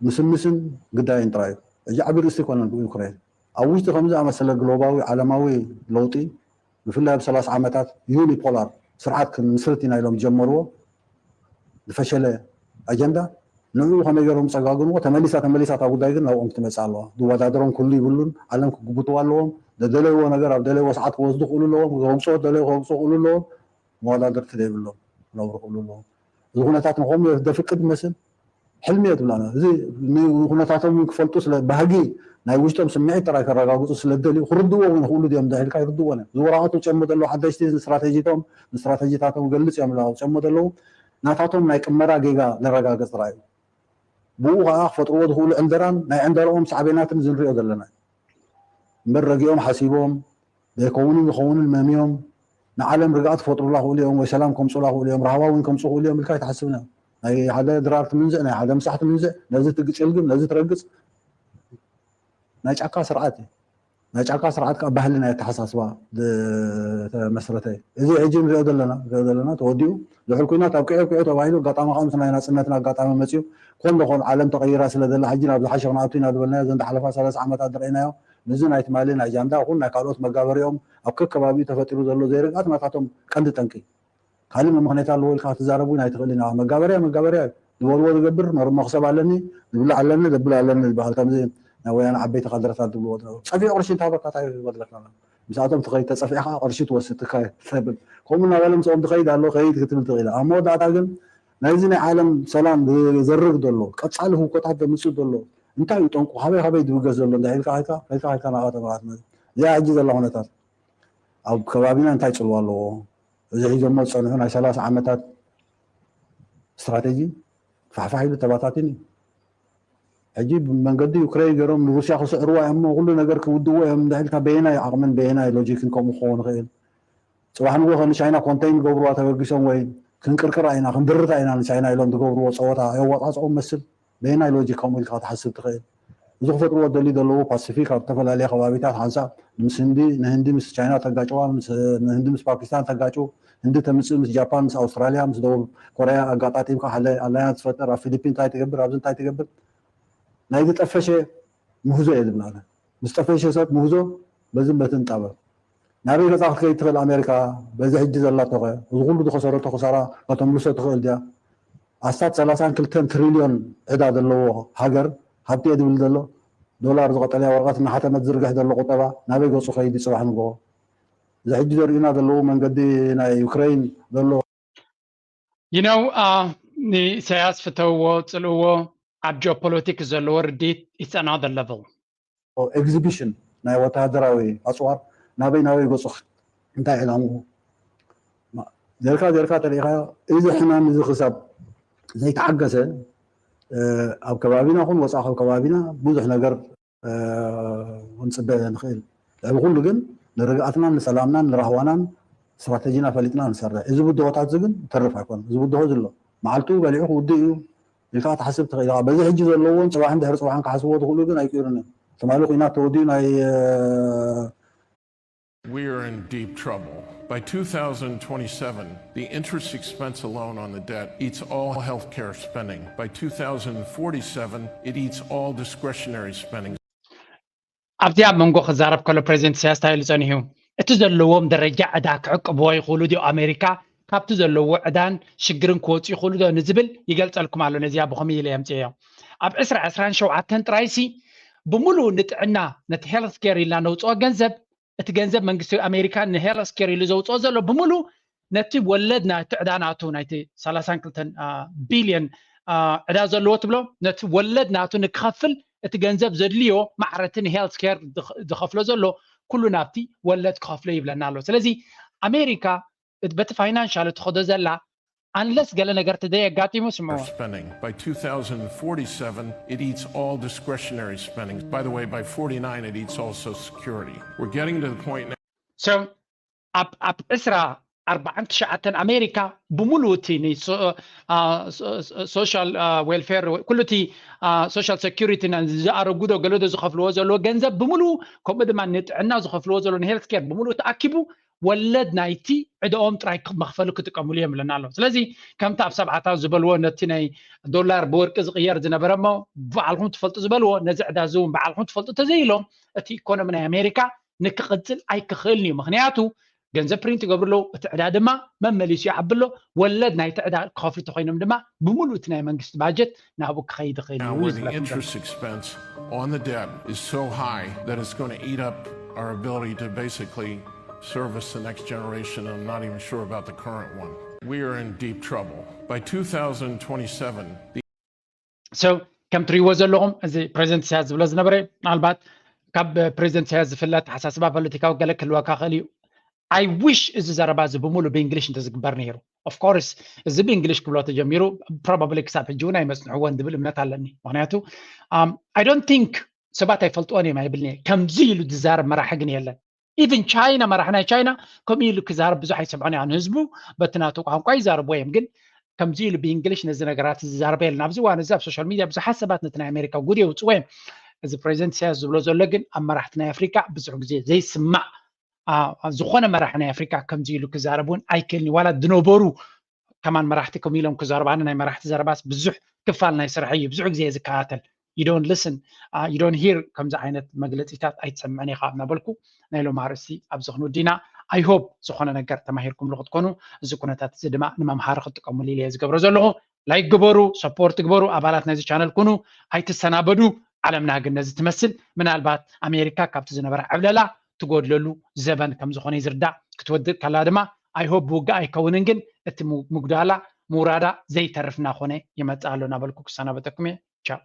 ምስምስን ግዳይን ጥራይ እዩ። ሕጂ ዓቢ ርእሲ ኣይኮነን ብዩክሬን ኣብ ውሽጢ ከምዚ ኣመሰለ ግሎባዊ ዓለማዊ ለውጢ ብፍላይ ኣብ ሰላሳ ዓመታት ዩኒፖላር ስርዓት ክንምስርት ኢና ኢሎም ዝጀመርዎ ዝፈሸለ ኣጀንዳ ንዕኡ ከመይ ገይሮም ዝፀጋግንዎ ተመሊሳ ተመሊሳ እታ ጉዳይ ግን ናብኦም ክትመፅእ ኣለዋ ዝወዳደሮም ክህሉ ይብሉን ዓለም ክግብትዋ ኣለዎም ዘደለይዎ ነገር ኣብ ደለይዎ ሰዓት ክወስዱ ክእሉ ኣለዎም ክረግፅዎ ደለዩ ክረግፁ ክእሉ ኣለዎም መወዳደርቲ ዘይብሎም ክነብሩ ክእሉ ኣለዎም እዚ ኩነታት ንኸምኡ ዘፍቅድ ይመስል ሕልሚ እየ ትብላና እዚ ኩነታቶም ክፈልጡ ስለ ባህጊ ናይ ውሽጦም ስምዒት ጥራይ ከረጋግፁ ስለ ደልዩ ክርድዎ እውን ክእሉ ድዮም እንዳ ኢልካ ይርድዎን እዮም እዚ ወረቐቱ ጨሞ ዘለዉ ሓደሽቲ ስትራተጂቶም ስትራተጂታቶም ገልፅ እዮም ዝላው ጨሞ ዘለዉ ናታቶም ናይ ቅመራ ጌጋ ዘረጋግፅ ጥራይ እዩ ብኡ ከዓ ክፈጥርዎ ዝኽእሉ ዕንደራን ናይ ዕንደርኦም ሳዕቤናትን ዝንሪኦ ዘለና እዩ እምበር ረጊኦም ሓሲቦም ዘይከውንን ዝኸውንን መምዮም ንዓለም ርግኣት ክፈጥሩላ ክእሉ እዮም ወይ ሰላም ከምፅኡላ ክእሉ እዮም ራህዋ እውን ከምፅኡ ክእሉ እዮም ኢልካ ኣይትሓስብን እዮም ናይ ሓደ ድራር ትምንዝዕ ናይ ሓደ ምሳሕ ትምንዝዕ ነዚ ትግጭልግም ነዚ ትረግፅ ናይ ጫካ ስርዓት እዩ ናይ ጫካ ስርዓት ከዓ ባህሊ ናይ ኣተሓሳስባ ዝተመስረተ እዩ እዚ ሕጂ ንሪኦ ዘለና ንሪኦ ዘለና ተወዲኡ ዝሑል ኩናት ኣብ ቅዑ ቅዑ ተባሂሉ ኣጋጣሚ ከዓ ምስ ናይ ናፅነትና ኣጋጣሚ መፅዩ ኮን ለኮን ዓለም ተቀይራ ስለ ዘላ ሕጂ ናብ ዝሓሸ ክንኣቱ ኢና ዝበልናዮ ዘን ዝሓለፋ ሰለስተ ዓመታት ዝረእናዮ ምስዚ ናይ ትማሊ ናይ ጃንዳ ይኹን ናይ ካልኦት መጋበሪኦም ኣብ ከከባቢኡ ተፈጢሩ ዘሎ ዘይርግኣት ናታቶም ቀንዲ ጠንቂ ካልእ መምኽነይታ ኣለዎ ኢልካ ክትዛረብ እውን ኣይትኽእልን ኢኻ። መጋበርያ መጋበርያ እዩ። ዝበልዎ ዝገብር፣ መር- መኽሰብ ኣለኒ፣ ዝብላዕ ኣለኒ፣ ዘብል ኣለኒ ዝበሃል ከምዚ ናይ ወያነ ዓበይቲ ካድረታት ዝብልዎ ዘለዉ። ጸፊዑ ቅርሺ እንተሃበካ እንታይ ክበድለካ ኣሎ? ምስኣቶም ትኸይድ ተጸፊዕኻ ቅርሺ ትወስድ ትካየድ ተብል። ከምኡ እናበለ ምስኦም ትኸይድ ኣሎ፣ ከይድ ክትብል ትኽእል ኢኻ። ኣብ መወዳእታ ግን ናይዚ ናይ ዓለም ሰላም ዝዘርግ ዘሎ፣ ቀጻሊ ህውኮታት ዘምጽእ ዘሎ እንታይ እዩ ጠንቁ? ካበይ ካበይ ዝብገስ ዘሎ እንድሕር ኢልካ ከይድካ ከይድካ ከይድካ ናብኣ ተመልከት። እዚኣ ሕጂ ዘላ ኩነታት ኣብ ከባቢና እንታይ ፅልዋ ኣለዎ? እዚ ሒዞሞ ዝፀንሑ ናይ ሰላሳ ዓመታት ስትራቴጂ ፋሕፋሕ ኢሉ ተባታቲን እዩ። ሕጂ ብመንገዲ ዩክሬን ገይሮም ንሩስያ ክስዕርዋ እዮም እሞ ኩሉ ነገር ክውድዎ እዮም እንድሕልካ በየናይ ዓቕምን በየናይ ሎጂክን ከምኡ ክኸውን ይኽእል? ፅባሕ ንጎ ከ ንቻይና ኮንተይን ገብርዋ ተበጊሶም ወይ ክንቅርቅራ ኢና ክንድርታ ኢና ንቻይና ኢሎም ዝገብርዎ ፀወታ የዋፃፅኦም መስል በየናይ ሎጂክ ከምኡ ኢልካ ክትሓስብ ትኽእል? እዚ ክፈጥርዎ ደልዩ ዘለዉ ፓሲፊክ ኣብ ዝተፈላለየ ከባቢታት ሓንሳብ ምስ ህንዲ ንህንዲ ምስ ቻይና ተጋጭዋ ንህንዲ ምስ ፓኪስታን ተጋጭ ህንዲ ተምፅእ ምስ ጃፓን ምስ ኣውስትራሊያ ምስ ደቡብ ኮርያ ኣጋጣጢምካ ሓደ ኣላያንስ ትፈጥር ኣብ ፊሊፒን እንታይ ትገብር ኣብዚ እንታይ ትገብር ናይ ዝጠፈሸ ምህዞ እየ ዝብላለ ምስ ጠፈሸ ሰብ ምህዞ በዚ በትን ጠበብ ናበይ ገፃ ክትከይድ ትኽእል ኣሜሪካ በዚ ሕጂ ዘላቶኸ እዚ ኩሉ ዝኸሰረቶ ክሳራ ከተምልሶ ትኽእል ድያ ኣስታት ሰላሳን ክልተን ትሪልዮን ዕዳ ዘለዎ ሃገር ሃብቲ እየ ዝብል ዘሎ ዶላር ዝቐጠልያ ወረቐት እናሓተመት ዝርግሕ ዘሎ ቁጠባ ናበይ ገፁ ከይድ ይፅባሕ ንግሆ እዚ ሕጂ ዘርእዩና ዘለዉ መንገዲ ናይ ዩክሬን ዘሎ You know, uh, ንኢሳያስ ፍተውዎ ፅልእዎ ኣብ ጂኦፖለቲክስ ዘለዎ ርድኢት it's another level. ኤግዚቢሽን ናይ ወታደራዊ ኣፅዋር ናበይ ናበይ ገፁ እንታይ ዕላምኡ ዜርካ ዜርካ ተሪኢኻዮ እዚ ሕማም እዚ ክሳብ ዘይተዓገሰ ኣብ ከባቢና ኹን ወፃእ ካብ ከባቢና ብዙሕ ነገር ክንፅበ ንኽእል ልዕሊ ኩሉ ግን ንርግኣትናን ንሰላምናን ንራህዋናን ስትራተጂና ፈሊጥና ንሰርሕ እዚ ብድሆታት እዚ ግን ተርፍ ኣይኮነ እዚ ብድሆ ዝሎ መዓልቱ በሊዑ ክውድእ እዩ ኢልካ ክትሓስብ ትኽእል ኢኻ በዚ ሕጂ ዘለዎን ፅባሕን ድሕሪ ፅባሕን ክሓስብዎ ዝኽእሉ ግን ኣይክእሉን እዮም ትማሊ ኩናት ተወዲኡ ናይ We are in deep trouble. By two thousand twenty-seven, the interest expense alone on the debt eats all healthcare spending. By two thousand forty-seven, it eats all discretionary spending. ኣብዚኣ ኣብ መንጎ ክዛረብ ከሎ ፕሬዚደንት ኢሳያስ እንታይ ኢሉ ጸኒሑ እቲ ዘለዎም ደረጃ ዕዳ ክዕቅብዎ ይኽእሉ ድዮ ኣሜሪካ ካብቲ ዘለዎ ዕዳን ሽግርን ክወፁ ይኽእሉ ዶ ንዝብል ይገልፀልኩም ኣሎ ነዚኣ ብኸመይ ኢለ የምፅዮ ኣብ ዕስራ ዕስራን ሸውዓተን ጥራይሲ ብምሉእ ንጥዕና ነቲ ሄልት ኬር ኢልና ነውፅኦ ገንዘብ እቲ ገንዘብ መንግስቲ ኣሜሪካ ንሄልት ኬር ኢሉ ዘውፅኦ ዘሎ ብምሉእ ነቲ ወለድ ናይቲ ዕዳ ናቱ ናይቲ ሰላሳን ክልተን ቢልዮን ዕዳ ዘለዎ ትብሎ ነቲ ወለድ ናቱ ንክኸፍል እቲ ገንዘብ ዘድልዮ ማዕረቲ ንሄልት ኬር ዝኸፍሎ ዘሎ ኩሉ ናብቲ ወለድ ክኸፍሎ ይብለና ኣሎ ስለዚ ኣሜሪካ በቲ ፋይናንሻል እትኸዶ ዘላ ኣንለስ ገለ ነገር ተዘየጋጢሙ ስምዖ spending. By two thousand forty-seven, it eats all discretionary spending. By the way, by forty-nine, it eats all Social Security. We're getting to the point now. So, ኣብ ዕስራ ኣርባዓን ትሽዓተን ኣሜሪካ ብምሉእ እቲ ሶሻል ዌልፌር ኩሉ እቲ ሶሻል ሴኪሪቲ ዝኣረጉዶ ገለዶ ዝኸፍልዎ ዘለዎ ገንዘብ ብምሉእ ከምኡ ድማ ንጥዕና ዝኸፍልዎ ዘሎ ንሄልት ኬር ብምሉእ ተኣኪቡ ወለድ ናይቲ ዕዳኦም ጥራይ መኽፈሊ ክጥቀምሉ እዮም ይብለና ኣሎ ስለዚ ከምቲ ኣብ ሰብዓታት ዝበልዎ ነቲ ናይ ዶላር ብወርቂ ዝቕየር ዝነበረ እሞ ባዕልኹም ትፈልጡ ዝበልዎ ነዚ ዕዳ እዚ እውን ባዕልኹም ትፈልጡ ተዘይሎም እቲ ኢኮኖሚ ናይ ኣሜሪካ ንክቕፅል ኣይክኽእልን እዩ ምክንያቱ ገንዘብ ፕሪንት ይገብሩ ኣለዉ እቲ ዕዳ ድማ መመሊሱ ይዓቢ ኣሎ ወለድ ናይቲ ዕዳ ክኸፍሉ ተኮይኖም ድማ ብምሉእ እቲ ናይ መንግስቲ ባጀት ናብኡ ክኸይድ ይኽእል እዩ expense on the debt is so high that it's going to eat up our ability to basically service the next generation. I'm not even sure about the current one. We are in deep trouble. By two thousand twenty-seven, the so ከም ትሪእዎ ዘለኹም እዚ ፕሬዚደንት ኢሳያስ ዝብሎ ዝነበረ ምናልባት ካብ ፕሬዚደንት ኢሳያስ ዝፍለ ኣተሓሳስባ ፖለቲካዊ ገለ ክህልወካ ክእል እዩ I wish እዚ ዘረባ እዚ ብምሉ ብእንግሊሽ እንተዝግበር ነይሩ of course እዚ ብእንግሊሽ ክብሎ ተጀሚሩ probably ክሳብ ሕጂ እውን ኣይመፅንሕዎን ዝብል እምነት ኣለኒ ምክንያቱ I don't think ሰባት ኣይፈልጥዎን እዮም ኣይብልኒ ከምዚ ኢሉ ዝዛረብ መራሒ ግን የለን even ቻይና መራሒ ናይ ቻይና ከምኡ ኢሉ ክዛረብ ብዙሕ ኣይሰምዖን እያ ንህዝቡ በቲ ናቱ ቋንቋ ይዛረብዎ እዮም ግን ከምዚ ኢሉ ብእንግሊሽ ነዚ ነገራት ዝዛረበ የለን ኣብዚ እዋን እዚ ኣብ ሶሻል ሚድያ ብዙሓት ሰባት ነቲ ናይ ኣሜሪካ ጉድ የውፅዎ እዮም እዚ ፕሬዚደንት ኢሳያስ ዝብሎ ዘሎ ግን ኣብ መራሕቲ ናይ ኣፍሪካ ብዙሕ ግዜ ዘይስማዕ ዝኾነ መራሒ ናይ ኣፍሪካ ከምዚ ኢሉ ክዛረብ እውን ኣይክእልን ዋላ ዝነበሩ ከማን መራሕቲ ከም ኢሎም ክዛረቡ ኣነ ናይ መራሕቲ ዘረባስ ብዙሕ ክፋል ናይ ስራሕ እዩ ብዙሕ ግዜ ዝከታተል you don't listen uh, you don't hear ከምዚ ዓይነት መግለፂታት ኣይትሰምዕን ኢኻ እናበልኩ ናይ ሎም ኣርእስቲ ኣብዚ ክንውዲና I hope ዝኾነ ነገር ተማሂርኩምሉ ክትኮኑ እዚ ኩነታት እዚ ድማ ንመምሃሪ ክትጥቀሙሉ ኢለ ዝገብሮ ዘለኹ ላይክ ግበሩ ሰፖርት ግበሩ ኣባላት ናይዚ ቻነል ኩኑ ኣይትሰናበዱ ዓለምና ግን ነዚ ትመስል ምናልባት ኣሜሪካ ካብቲ ዝነበረ ዕብለላ ትጎድለሉ ዘበን ከም ዝኾነ ዝርዳእ ክትወድእ ከላ ድማ I hope ውግእ ኣይከውንን ግን እቲ ምጉዳላ ምውራዳ ዘይተርፍ እናኾነ ይመፅእ ኣሎ እናበልኩ ክሰናበተኩም እየ ቻው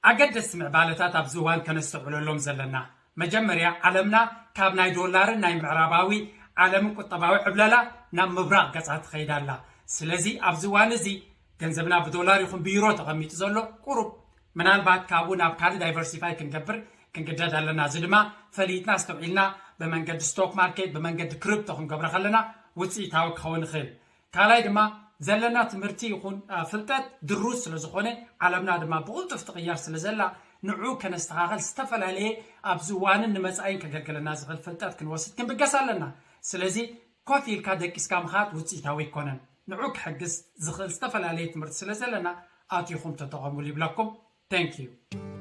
ኣገደስቲ ምዕባለታት ኣብዚ እዋን ከነስተውዕለሎም ዘለና መጀመርያ ዓለምና ካብ ናይ ዶላርን ናይ ምዕራባዊ ዓለምን ቁጠባዊ ዕብለላ ናብ ምብራቕ ገጻ ትኸይድ ኣላ። ስለዚ ኣብዚ እዋን እዚ ገንዘብና ብዶላር ይኹን ብዩሮ ተቐሚጡ ዘሎ ቁሩብ ምናልባት ካብኡ ናብ ካልእ ዳይቨርሲፋይ ክንገብር ክንግደድ ኣለና። እዚ ድማ ፈሊጥና ኣስተውዒልና ብመንገዲ ስቶክ ማርኬት ብመንገዲ ክሪፕቶ ክንገብሮ ከለና ውፅኢታዊ ክኸውን ይኽእል። ካልኣይ ድማ ዘለና ትምህርቲ ይኹን ፍልጠት ድሩት ስለ ዝኾነ ዓለምና ድማ ብቕልጡፍ ትቕየር ስለ ዘላ ንዑ ከነስተኻኸል ዝተፈላለየ ኣብዚ እዋንን ንመፃኢን ከገልግለና ዝኽእል ፍልጠት ክንወስድ ክንብገስ ኣለና። ስለዚ ኮፍ ኢልካ ደቂስካ ምኻድ ውፅኢታዊ ኣይኮነን። ንዑ ክሕግዝ ዝኽእል ዝተፈላለየ ትምህርቲ ስለ ዘለና ኣቲኹም ተጠቐሙሉ ይብለኩም። Thank you።